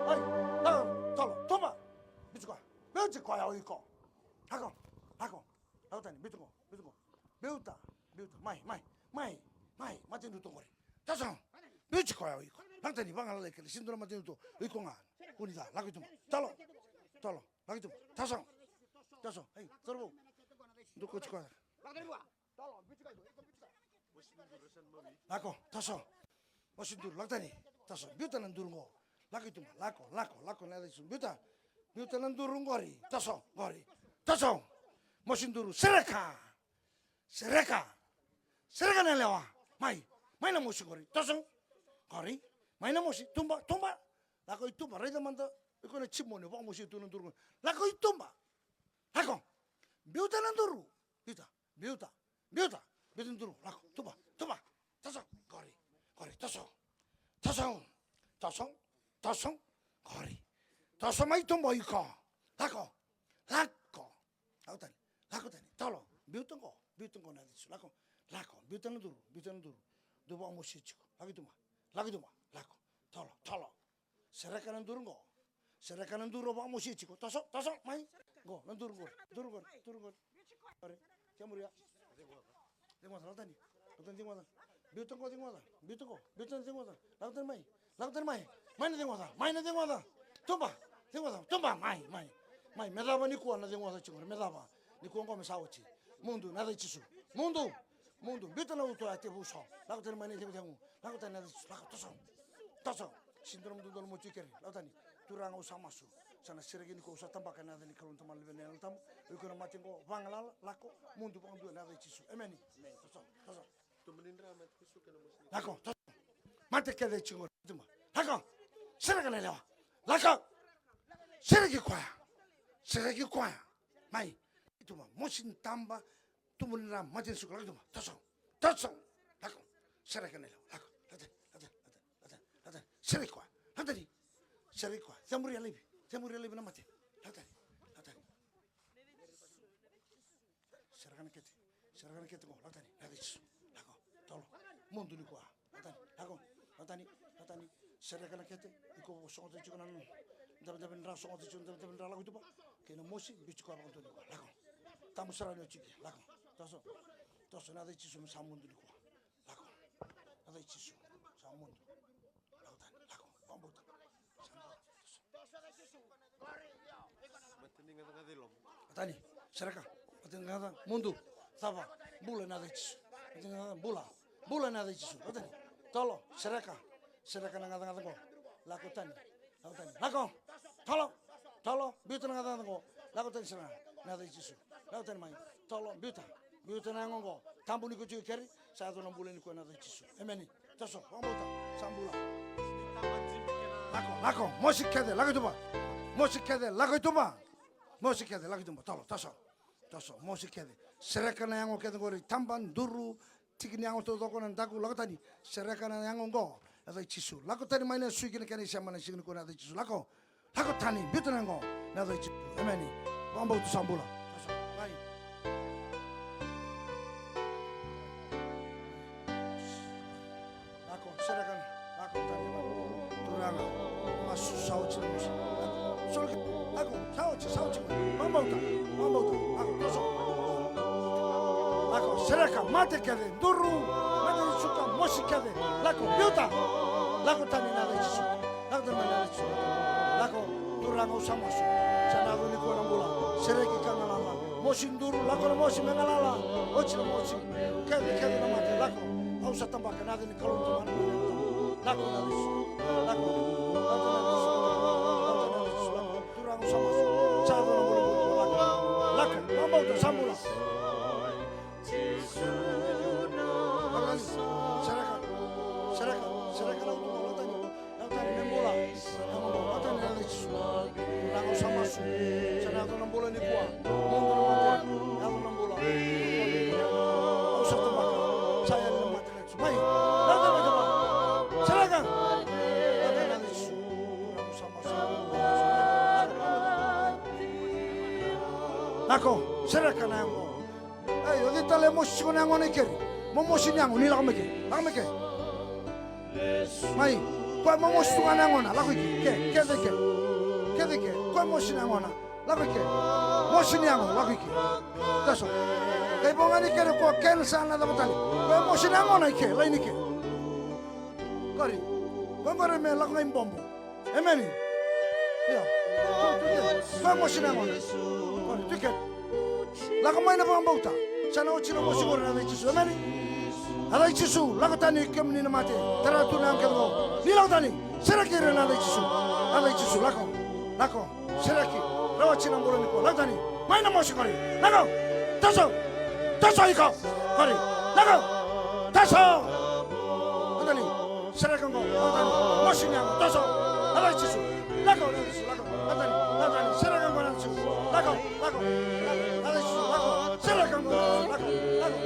Ai, na, tolo, toma. Biuti koya, biuti koya o iko. Lako, lako. Lako tani, biuti qo, biuti qo. Biuta, biuta, mai, mai, mai, mai, matanitu qori. Toso. Biuti koya o iko. Lako tani, vagalala i kele, sega ni dua na matanitu o iko ga. Kua ni ca, lako i tuba. Tolo. Tolo. Lako i tuba. Toso. Toso. Ei, cauravou. Dou kauti koya. Lako, toso. Mosi duru, lako tani. Toso. Biuta na duru qo. Lako i tuba. Lako, lako, lako na yaca i Jisu. Biuta. Biuta na duru qori. Toso, qori. Toso. Mosi duru. Sereka. Sereka. Sereka na yalewa. Mai. Mai na mosi qori. Toso. Qori. Mai na mosi. Tuba, tuba. Lako i tuba. Raica mada. Iko na jimoni. Vakamosi tu na duru qori. Lako i tuba. Lako. Biuta na duru. Biuta. Biuta. Biuta. Biuta na duru. Lako. Tuba. Tuba. Toso. Qori. Qori. Toso. Toso. Toso. Toso. Qori. Toso mai tuba o iko. Lako. Lako. Lako tani. Lako tani. Tolo. Biuta qo. Biuta qo na yaca i Jisu. Lako. Lako. Biuta na duru. Biuta na duru. Dou vakamosi tiko. Lako i tuba. Lako i tuba. Lako. Tolo. Tolo. Sereka na duru qo. Sereka na duru o vakamosi tiko. Toso, toso, mai. Qo, na duru qori. Duru qori, duru qori. Qori. Kemuria. Ceguoca, lako tani. Lako tani ceguoca. Biuta qo ceguoca. Biuta qo. Biuta na ceguoca. Lako tani mai. Lako tani mai. Mai na ceguoca. Mai na ceguoca. Tuba. Ceguoca. Tuba. Mai, mai. Mai. Me cava nikua na ceguoca tiko qori. Me cava. Nikua qo me sa oti. Mudu, na yaca i Jisu. Mudu. Mudu, biuta na uto ya tevuso. Lako tani mai na icegu. Lako tani na, lako, toso. Toso. Sega ni dua na mudu dua na motu i keri. Lako tani. Turaga, au sa masu. Sa na sereki nikua, au sa tabaka ena yaca ni Kalou na Tamana, Luvena, Yalo Tabu. O iko na mate qo, vagalala, lako, mudu vakadua ena yaca i Jisu. Emeni. Toso, toso. Lako, toso. Mate kece tiko qori. Lako. Sereka na yalewa. Lako. Sereki koya. Sereki koya. Mai. Tuba, mosi ni taba, tubu ni dra, matanitu, lako i tuba, toso, toso, lako, sereka na yalewa, lako, lako tani, lako tani, lako tani, lako tani, sereki koya, lako tani, sereki koya, cemuria laivi, cemuria laivi na mate, lako tani, lako tani, sereka na kete, sereka na kete qo, lako tani, lako i Jisu, lako, tolo, mudu nikua. Lako tani, lako, lako tani, lako tani. Sereka na kete, iko sogota tiko na dabedabe ni dra, sogota tiko na dabedabe ni dra, lako i tuba. Kei na mosi, biuti koya vakadua nikua, lako. Tabu sara ni oti ke, lako. Toso, toso, na yaca i Jisu me sa mudu nikua. Lako. Na yaca i Jisu, sa mudu. Lako tani, lako. Vakabauta. Sa mudu. Lako tani, sereka. Lako tani, gaca, mudu. Cava, bula ena yaca i Jisu. Lako tani, gaca, bula. Bula ena yaca i Jisu. Lako tani. Tolo, sereka. Sereka na gacagaca qo. Lako tani. Lako tani. Lako. Tolo. Tolo. Biuta na gacagaca qo. Lako tani, sereka. Na yaca i Jisu. Lako tani mai. Tolo, biuta. Biuta na yago qo. Tabu ni ko tiko i keri. Sa yaco na bula nikua ena yaca i Jisu. Emeni. Toso, vakabauta, sa bula. Lako, lako, mosi kece, lako i tuba. Mosi kece, lako i tuba. Mosi kece, lako i tuba. Tolo, toso. Toso, mosi kece. Sereka na yago kece qori, taba, duru, Tiki ni yago taucoko na daku, lako tani. Sereka na yago oqo, na yaca i Jisu. Lako tani mai na sui ki na kena isema na siga nikua, na yaca i Jisu. Lako. Lako tani, biuta na yago, na yaca i Jisu. Emeni. Vakabauta, sa bula. Mai. Lako, sereka, lako tani. Turaga, masu, sa oti na masu. Lako, soli, lako, sa oti, sa oti. Vakabauta, vakabauta. Lako, toso. Lako, sereka, mate kece, duru, mate ni suka, mosi kece. Lako, biuta. Lako tani, na yaca i Jisu. Lako tani, na yaca i Jisu. Lako, Turaga, au sa masu. Sa na yaco nikua na bula. Sereki ka galala. Mosi duru, lako na mosi me galala. Oti na mosi. Kece, kece na mate, lako. Au sa tabaka na yaca ni Kalou na Tamana. Lako na Jisu. Lako. Lako na Jisu. Lako na Jisu. Lako. Turaga, au sa masu. Sa yaco na bula, bula, lako. Lako. Vakabauta, sa bula. Sereka. Sereka. Sereka. Lako tani. Lako tani, me bula. Lako tani, na yaca i Jisu. Turaga, au sa masu. Sa na yaco na bula nikua. Mudu na mate, yaco na bula. Au sa tabaka. Sa yali na mate na Jisu. Mai. Lako tani, mai tabaka. Sereka. Lako tani, na yaca i Jisu. Turaga, au sa masu. Lako, sereka na yago. Ei, o cei tale e mosi tiko na yagona i keri? Mo mosi ni yago, ni lako mai ke. Lako mai ke. Mai, koya mo mosi tu ga na yagona, lako i ke. Ke, kece i ke. Kece i ke. Koya mosi na yagona, lako i ke. Mosi ni yago, lako i ke. Taso. Kai vo ga ni keri koya kensa na cava tale. Koya mosi na yagona i ke, laini i ke. Kori. Koya qori me lako ga i bobo. Emeni. Ia. Tu, tu, tu. Koya mosi na yagona. Kori, tu ke. Lako mai na vakabauta. Sa na oti na mosi qori na yaca i Jisu. Emeni. Yaca i Jisu, lako tani kemuni na mate. Tara tu na yago kece qo. Ni lako tani. Sereki ira na yaca i Jisu. Yaca i Jisu, lako. Lako. Sereki. Rawa oti na bula nikua. Lako tani. Mai na mosi qori. Lako. Toso. Toso iko. Qori. Lako. Toso. Lako tani. Sereka qo, lako tani, mosi ni yago, toso, yaca i Jisu, lako, yaca i Jisu, lako, lako tani, lako tani, sereka qo, yaca i Jisu, lako, lako, yaca i Jisu, lako, sereka qo, lako, lako,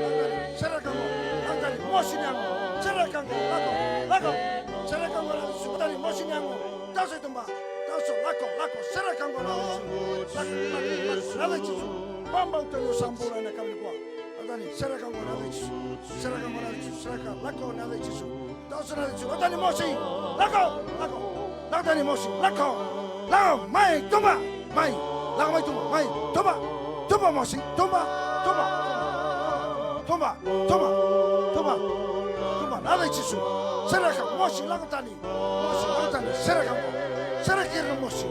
lako tani, sereka qo, lako tani, mosi ni yago, sereka qo, lako, lako, sereka qo, yaca i Jisu, lako tani, mosi ni yago, toso i tuba, toso, lako, lako, sereka qo, yaca i Jisu, lako, lako, lako, yaca i Jisu, vakabauta ni o sa bula ena yakavi nikua, lako tani, sereka qo, yaca i Jisu, sereka qo, yaca i Jisu, sereka, lako, yaca i Jisu. Toso na Jisu. Lako tani mosi. Lako. Lako. Lako tani mosi. Lako. Lako. Mai. Tuba. Mai. Lako mai tuba. Mai. Tuba. Tuba mosi. Tuba. Tuba. Tuba. Tuba. Tuba. Tuba. Lako i Jisu. Sereka mosi. Lako tani. Mosi. Lako tani. Sereka mo. Sereka ira mosi.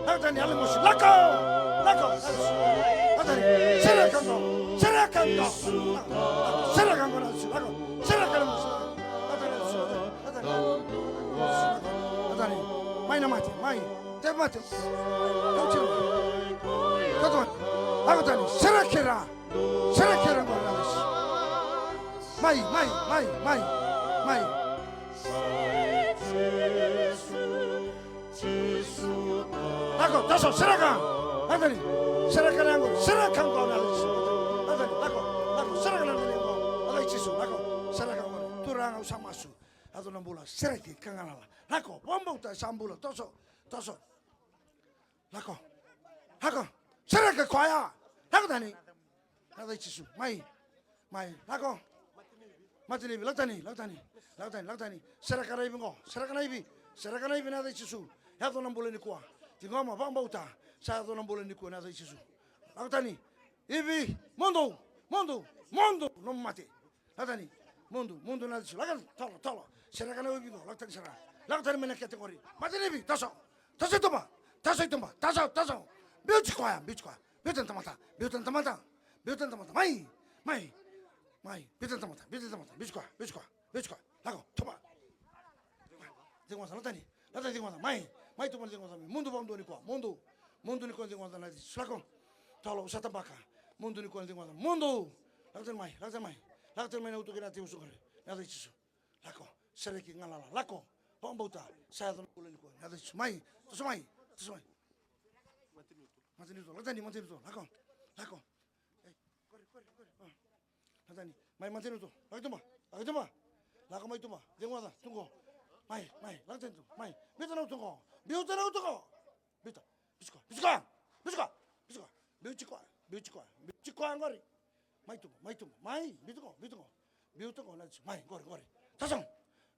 Lako tani. Yali mosi. Lako. Lako. Lako tani. Sereka mo. Sereka mo. Lako. Sereka mo na Jisu. Lako. Sereka na mosi. Lako tani. Lako tani. Lako tani. Mai na mate, mai. Te mate. Kauti. Kauti. Lako tani. Sereka ira. Sereka ira qo na Jisu. Mai, mai, mai, mai. Mai. Lako, toso, sereka. Lako tani. Sereka na yago, sereka qo na Jisu. Lako tani, lako, lako, sereka na yago. Lako i Jisu, lako, sereka qo. Turaga au sa masu. Yaco na bula, sereki ka galala. Lako, vakabauta sa bula, toso, toso. Lako. Lako. Sereka koya. Lako tani. Lako i Jisu. Mai. Mai. Lako. Mate ni ivi. Lako tani. Lako tani. Lako tani. Lako tani. Sereka na ivi qo. Sereka na ivi. Sereka na ivi na yaca i Jisu. Yaco na bula nikua. Ciqoma, vakabauta. Sa yaco na bula nikua na yaca i Jisu. Lako tani. Ivi. Mudu. Mudu. Mudu. Nomu mate. Lako tani. Mudu, mudu na Jisu. Lako tani, tolo, tolo. Sereka na ivi qo. Lako tani sara. Lako tani mai na kete qori. Mate ni ivi, toso. Toso i tuba. Toso i tuba. Toso, toso. Biuti koya, biuti koya. Biuta na tamata. Biuta na tamata. Biuta na tamata. Mai. Mai. Mai. Biuta na tamata. Biuta na tamata. Biuti koya. Biuti koya. Biuti koya. Lako. Tuba. Ciqoma sara, lako tani. Lako tani ciqoma sara. Mai. Mai tuba na ciqoma sara. Mudu vakadua nikua. Mudu. Mudu nikua ciqoma sara na Jisu. Lako. Tolo, au sa tabaka. Mudu nikua ciqoma sara. Mudu. Lako tani mai. Lako tani mai. Lako tani mai na utu kei na tekivu soqori. Na yaca i Jisu. Lako. Sereki galala. Lako. Vakabauta. Sa yaco na bula nikua. Na yaca i Jisu. Mai. Toso mai. Toso mai. Matanitu. Lako tani, matanitu. Lako. Lako. Ei, kori, kori, kori. Lako tani. Mai, mateni tu. Lako i tuba. Lako i tuba. Lako mai tuba. Cegu oca tu qo. Mai, mai, lako tani tu. Mai. Biuta na uto qo. Biuta na uto qo. Biuta. Biuta koya. Biuta koya. Biuta koya. Biuta koya. Biuta koya. Biuta koya qori. Mai tuba, mai tuba. Mai, biuta qo, biuta qo. Biuta qo, na tu. Mai, qori, qori. Taso.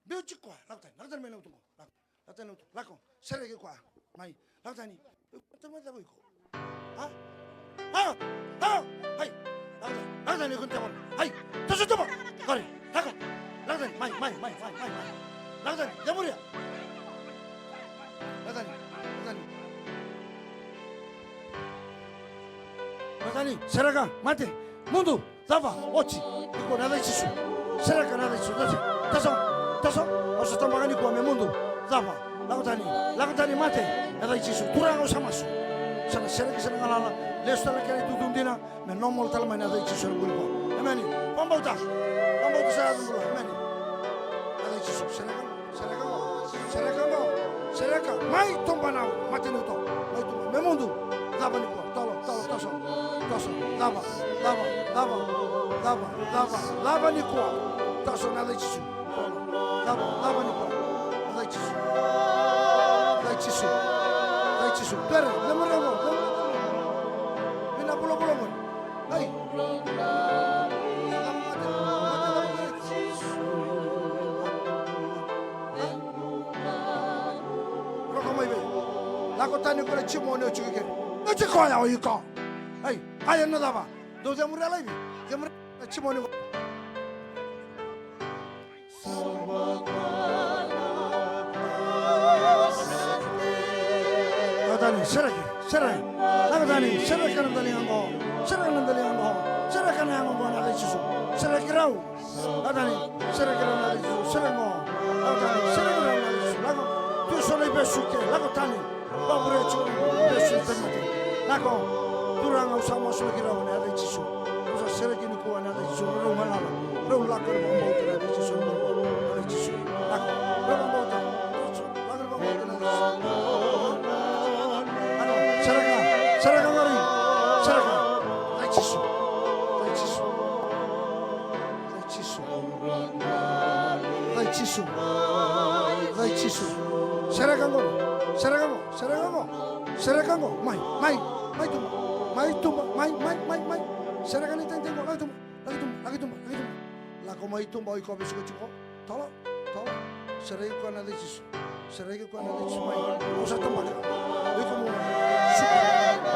Biuta koya. Lako tani, lako tani mai na uto qo. Lako. Lako tani, lako. Sereki koya. Mai. Lako tani. Lako tani mai cava iko. A? A? A? Hai. Lako tani. Lako tani iko tevoro. Hai. Toso tomo. Kori. Lako. Lako tani. Mai, mai, mai, mai, mai, mai. Lako tani. Yamuria. Lako tani. Lako tani. Lako tani. Sereka. Mate. Mudu. Cava, oti, nikua na yaca i Jisu. Sereka na yaca i Jisu. Taso, taso, taso. Au sa tabaka nikua me mudu. Cava, lako tani, lako tani mate. Na yaca i Jisu. Turaga au sa masu. Sa na sereki, sa na galala. Lesu tale kena itutu dina. Me normal tale mai na yaca i Jisu ena bula nikua. Emeni. Vakabauta. Vakabauta sa yaco bula. Emeni. Na yaca i Jisu. Sereka. Sereka qo, sereka qo, sereka. Mai tuba na mate ni uto. Mai tuba. Me mudu. Cava nikua. Tolo, tolo, toso. Toso. Cava, cava, cava, cava, cava, cava nikua. Toso na yaca i Jisu. Tolo. Cava, cava nikua. Yaca i Jisu. Yaca i Jisu. Yaca i Jisu. Pere, lemure qo, lemure. Vina vulavula qo. Ai. Roko mai vei. Lako tani ko na jimoni o jiko kere. Na jiko ya o iko. Ai, ai na cava. Dou jemuri a laivi. Jemuri na jimoni ko. Lako tani, sereki, sereki. Lako tani, sereka na daliga qo. Sereka na daliga qo. Sereka na yago qo na yaca i Jisu. Sereki rau. Lako tani, sereki rau na yaca i Jisu. Sereki qo. Lako tani, sereki rau na yaca i Jisu. Lako. Tu so na ivesu ke. Lako tani. Vabure tu na ivesu ke. Lako. Turaga au sa masulaki rau na yaca i Jisu. Au sa sereki nikua na yaca i Jisu. Rau galala. Rau lako ena vakabauta na yaca i Jisu. Yaca i Jisu. Lako. Rau vakabauta. Lako ena vakabauta na yaca i Jisu. Lako. Sereka. Sereka qori. Sereka. Yaca i Jisu. Yaca i Jisu. Yaca i Jisu. Yaca i Jisu. Yaca i Jisu. Sereka qo. Sereka qo. Sereka qo. Sereka qo. Mai. Mai. Mai tuba. Mai tuba. Mai, mai, mai, mai. Sereka na itaitaiqo. Lako i tuba. Lako i tuba. Lako i tuba. Lako i tuba. Lako mai tuba. O iko vesuka tiko. Tolo. Tolo. Sereki koya na yaca i Jisu. Sereki koya na yaca i Jisu mai. Au sa tabaka. Iko mo suka.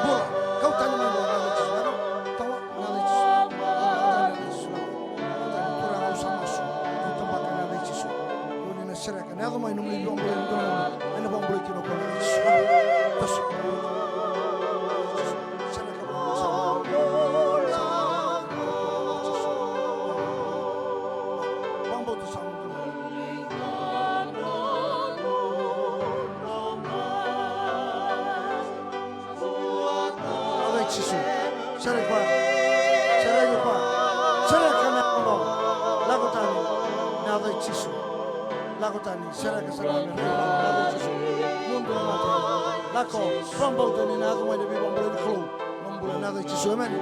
Bula. Kau tani mai na yaca i Jisu. Lako. Tawa na yaca i Jisu. Tawa na yaca i Jisu. Tawa tani Turaga au sa masu. Au tabaka na yaca i Jisu. Au ni na sereka. Na yaco mai nomuni vakabulai na dua na gauna. Ena vakabulai kina o koya na yaca i Jisu. Tasu. Sereka. Vakabauta sa mudu. Yaca i Jisu. Sereki koya. Sereki koya. Sereka na yaca qo. Lako tani. Na yaca i Jisu. Lako tani. Sereka sara na yaca i Jisu. Mudu na mate. Lako. Vakabauta ni na yaco mai na veivakabulai ni Kalou. Mo bula na yaca i Jisu. Emeni.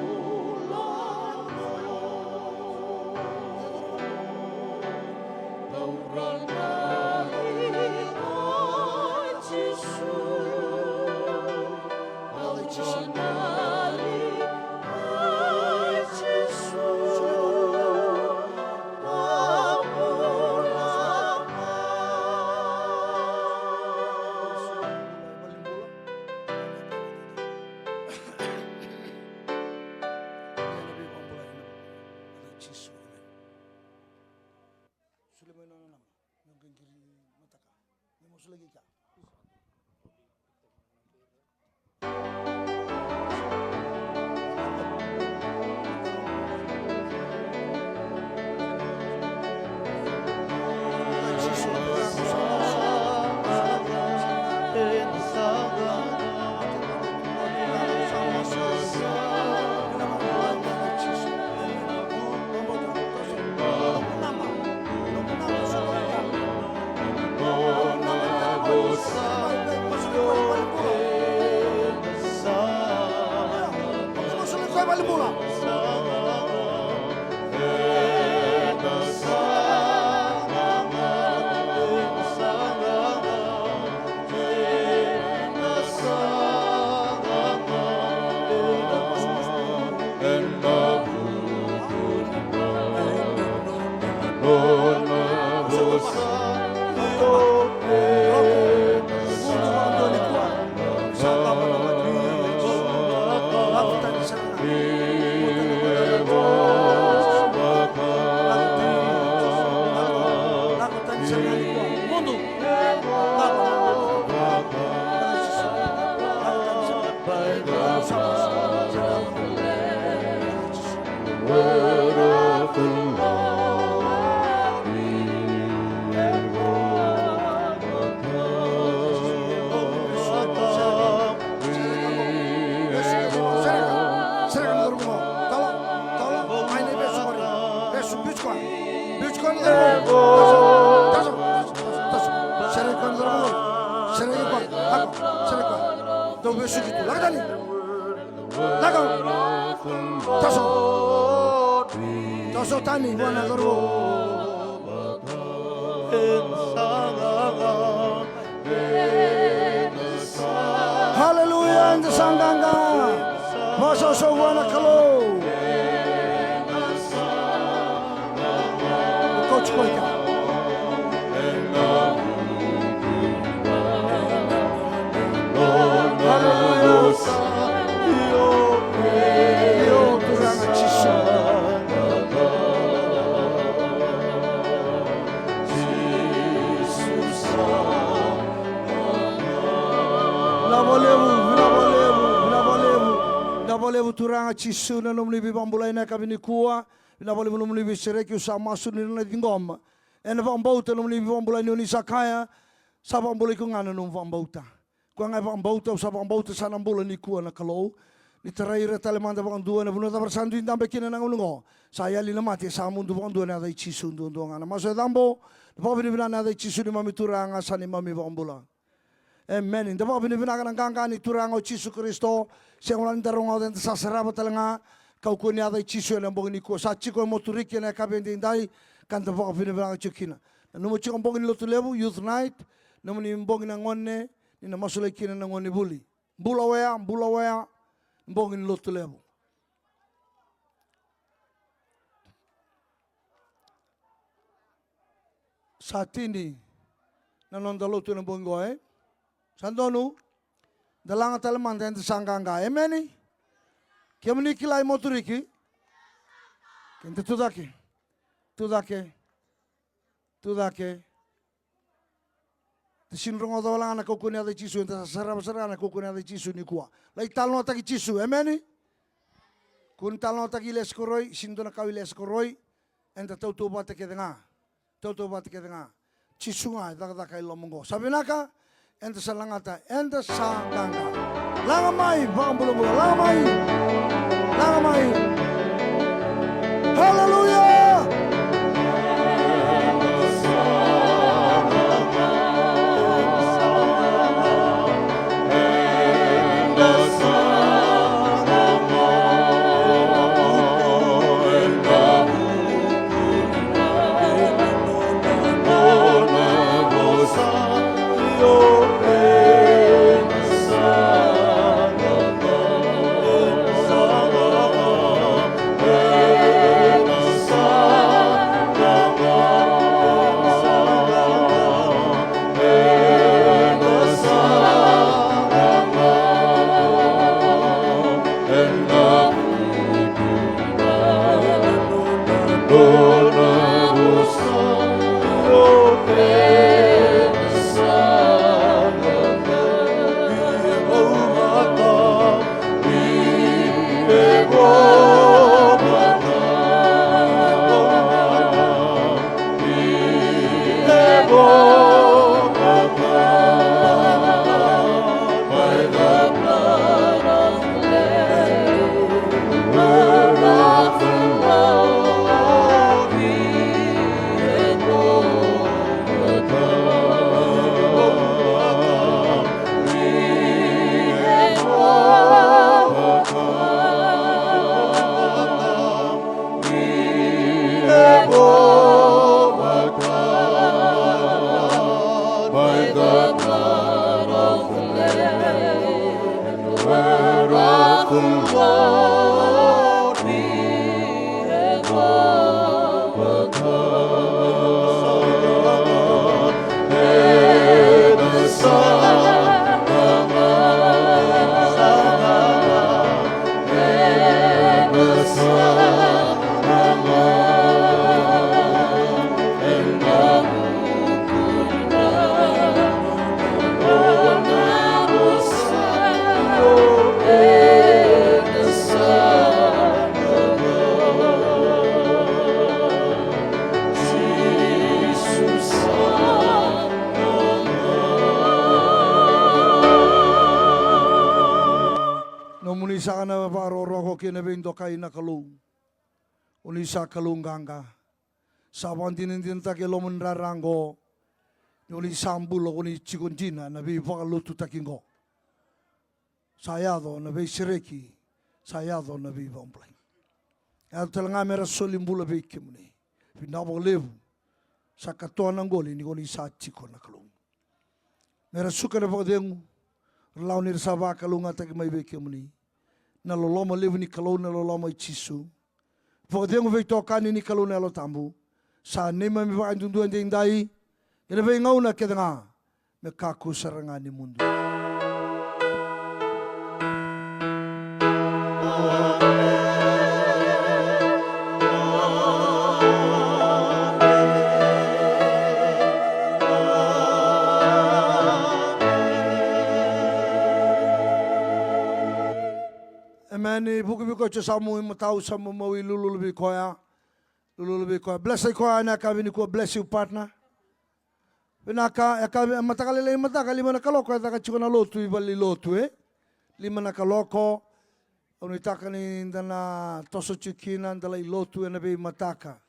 Solia mai nona naba. Meu qai qiri mataka. Meu solia ki kea. Sereka, sereka na cauravou. Talo, talo, mai na ivesu qori. Vesu, biuti koya. Biuti koya na cauravou. Taso, taso, taso, taso. Sereki koya na cauravou qori. Sereki koya, lako, sereki koya. Dau vesuki tu, lako tani. Lako. Taso. Taso tani vua na cauravou. Haleluya, eda sa qaqa. Vakasausau vua na Kalou. Kauti koya. Haleluya. Io, Turaga Jisu. Vinaka vakalevu, vinaka vakalevu, vinaka vakalevu. Vinaka vakalevu Turaga Jisu na nomuni veivakabulai ena yakavi nikua. Vinaka vakalevu nomuni veisereki, au sa masu ni na ciqoma. Ena vakabauta nomuni veivakabulai ni oni sa kaya, sa vakabulai iko ga na nomu vakabauta. Koya ga e vakabauta, au sa vakabauta sa na bula nikua na Kalou. Ni tarai ira tale mada vakadua ena vanua cava era sa dui dabe kina ena gauna oqo. Sa yali na mate, sa mudu vakadua ena yaca i Jisu duadua ga. Na masu e cabo, na vakavinavinaka ena yaca i Jisu neimami Turaga, sa neimami vakabula. Emeni. Da vakavinavinaka na qaqa ni Turaga o Jisu Karisito. Sega walega ni da rogoca, eda sa sarava tale ga. Kaukauwa ni yaca i Jisu ena bogi nikua. Sa tiko e Moturiki ena yakavi edaidai, ka da vakavinavinaka tiko kina. Nanuma tiko bogi ni Lotulevu, Youth Night, nomuni bogi na gone, ni na masulaki kina na gonevuli. Bula Wea, Bula Wea, bogi ni Lotulevu. Sa tini na noda lotu ena bogi qo, e? Sa donu? Da laga tale mada, eda sa qaqa. Emeni? Kemuni kilai Moturiki? Keda tu cake. Tu cake. Tu cake. Da sini rogoca wale ga na kaukauwa ni yaca i Jisu, eda sa sarava sara ga na kaukauwa ni yaca i Jisu nikua. Lai talanoataki Jisu, emeni? Kua ni talanoataki lesu koroi, sini dua na kawa i lesu koroi, eda tautauvata kece ga. Tautauvata kece ga. Jisu ga e cakacaka e loma oqo. Sa vinaka, eda sa lagata, eda sa qaqa. Laga mai, vakabulabula, laga mai. Laga mai. Haleluya! Saka na vakarokoroko kei na veidokai na Kalou. O ni sa Kalou qaqa. Sa vakadinadinataki e loma ni rara oqo. Ni o ni sa bula, o ni tiko dina na veivakalotutaki oqo. Sa yaco na veisereki, sa yaco na veivakabulai. Yaco tale ga me ra soli bula vei kemuni. Vinaka vakalevu. Sa katoa na qoli ni ko ni sa tiko na Kalou. Me ra suka na vakacegu, ra lawa ni ra sa vakalougatataki mai vei kemuni. Na loloma levu ni Kalou, na loloma i Jisu. Vakacegu veitokani ni Kalou na Yalo Tabu. Sa neimami vakaduadua edaidai, ena veigauna kece ga, me kakua sara ga ni mudu. Emeni. Vuki vei koya e sa mu imatau, sa mu mau, i lululu vei koya. Lululu vei koya. Bless i koya ena yakavi nikua. Bless you, partner. Vinaka, e yakavi, e mataka lailai, mataka lima na kaloko e caka tiko na lotu i valenilotu, e? Lima na kaloko. Au nuitaka ni da na toso tiko kina, da lai lotu ena veimataka.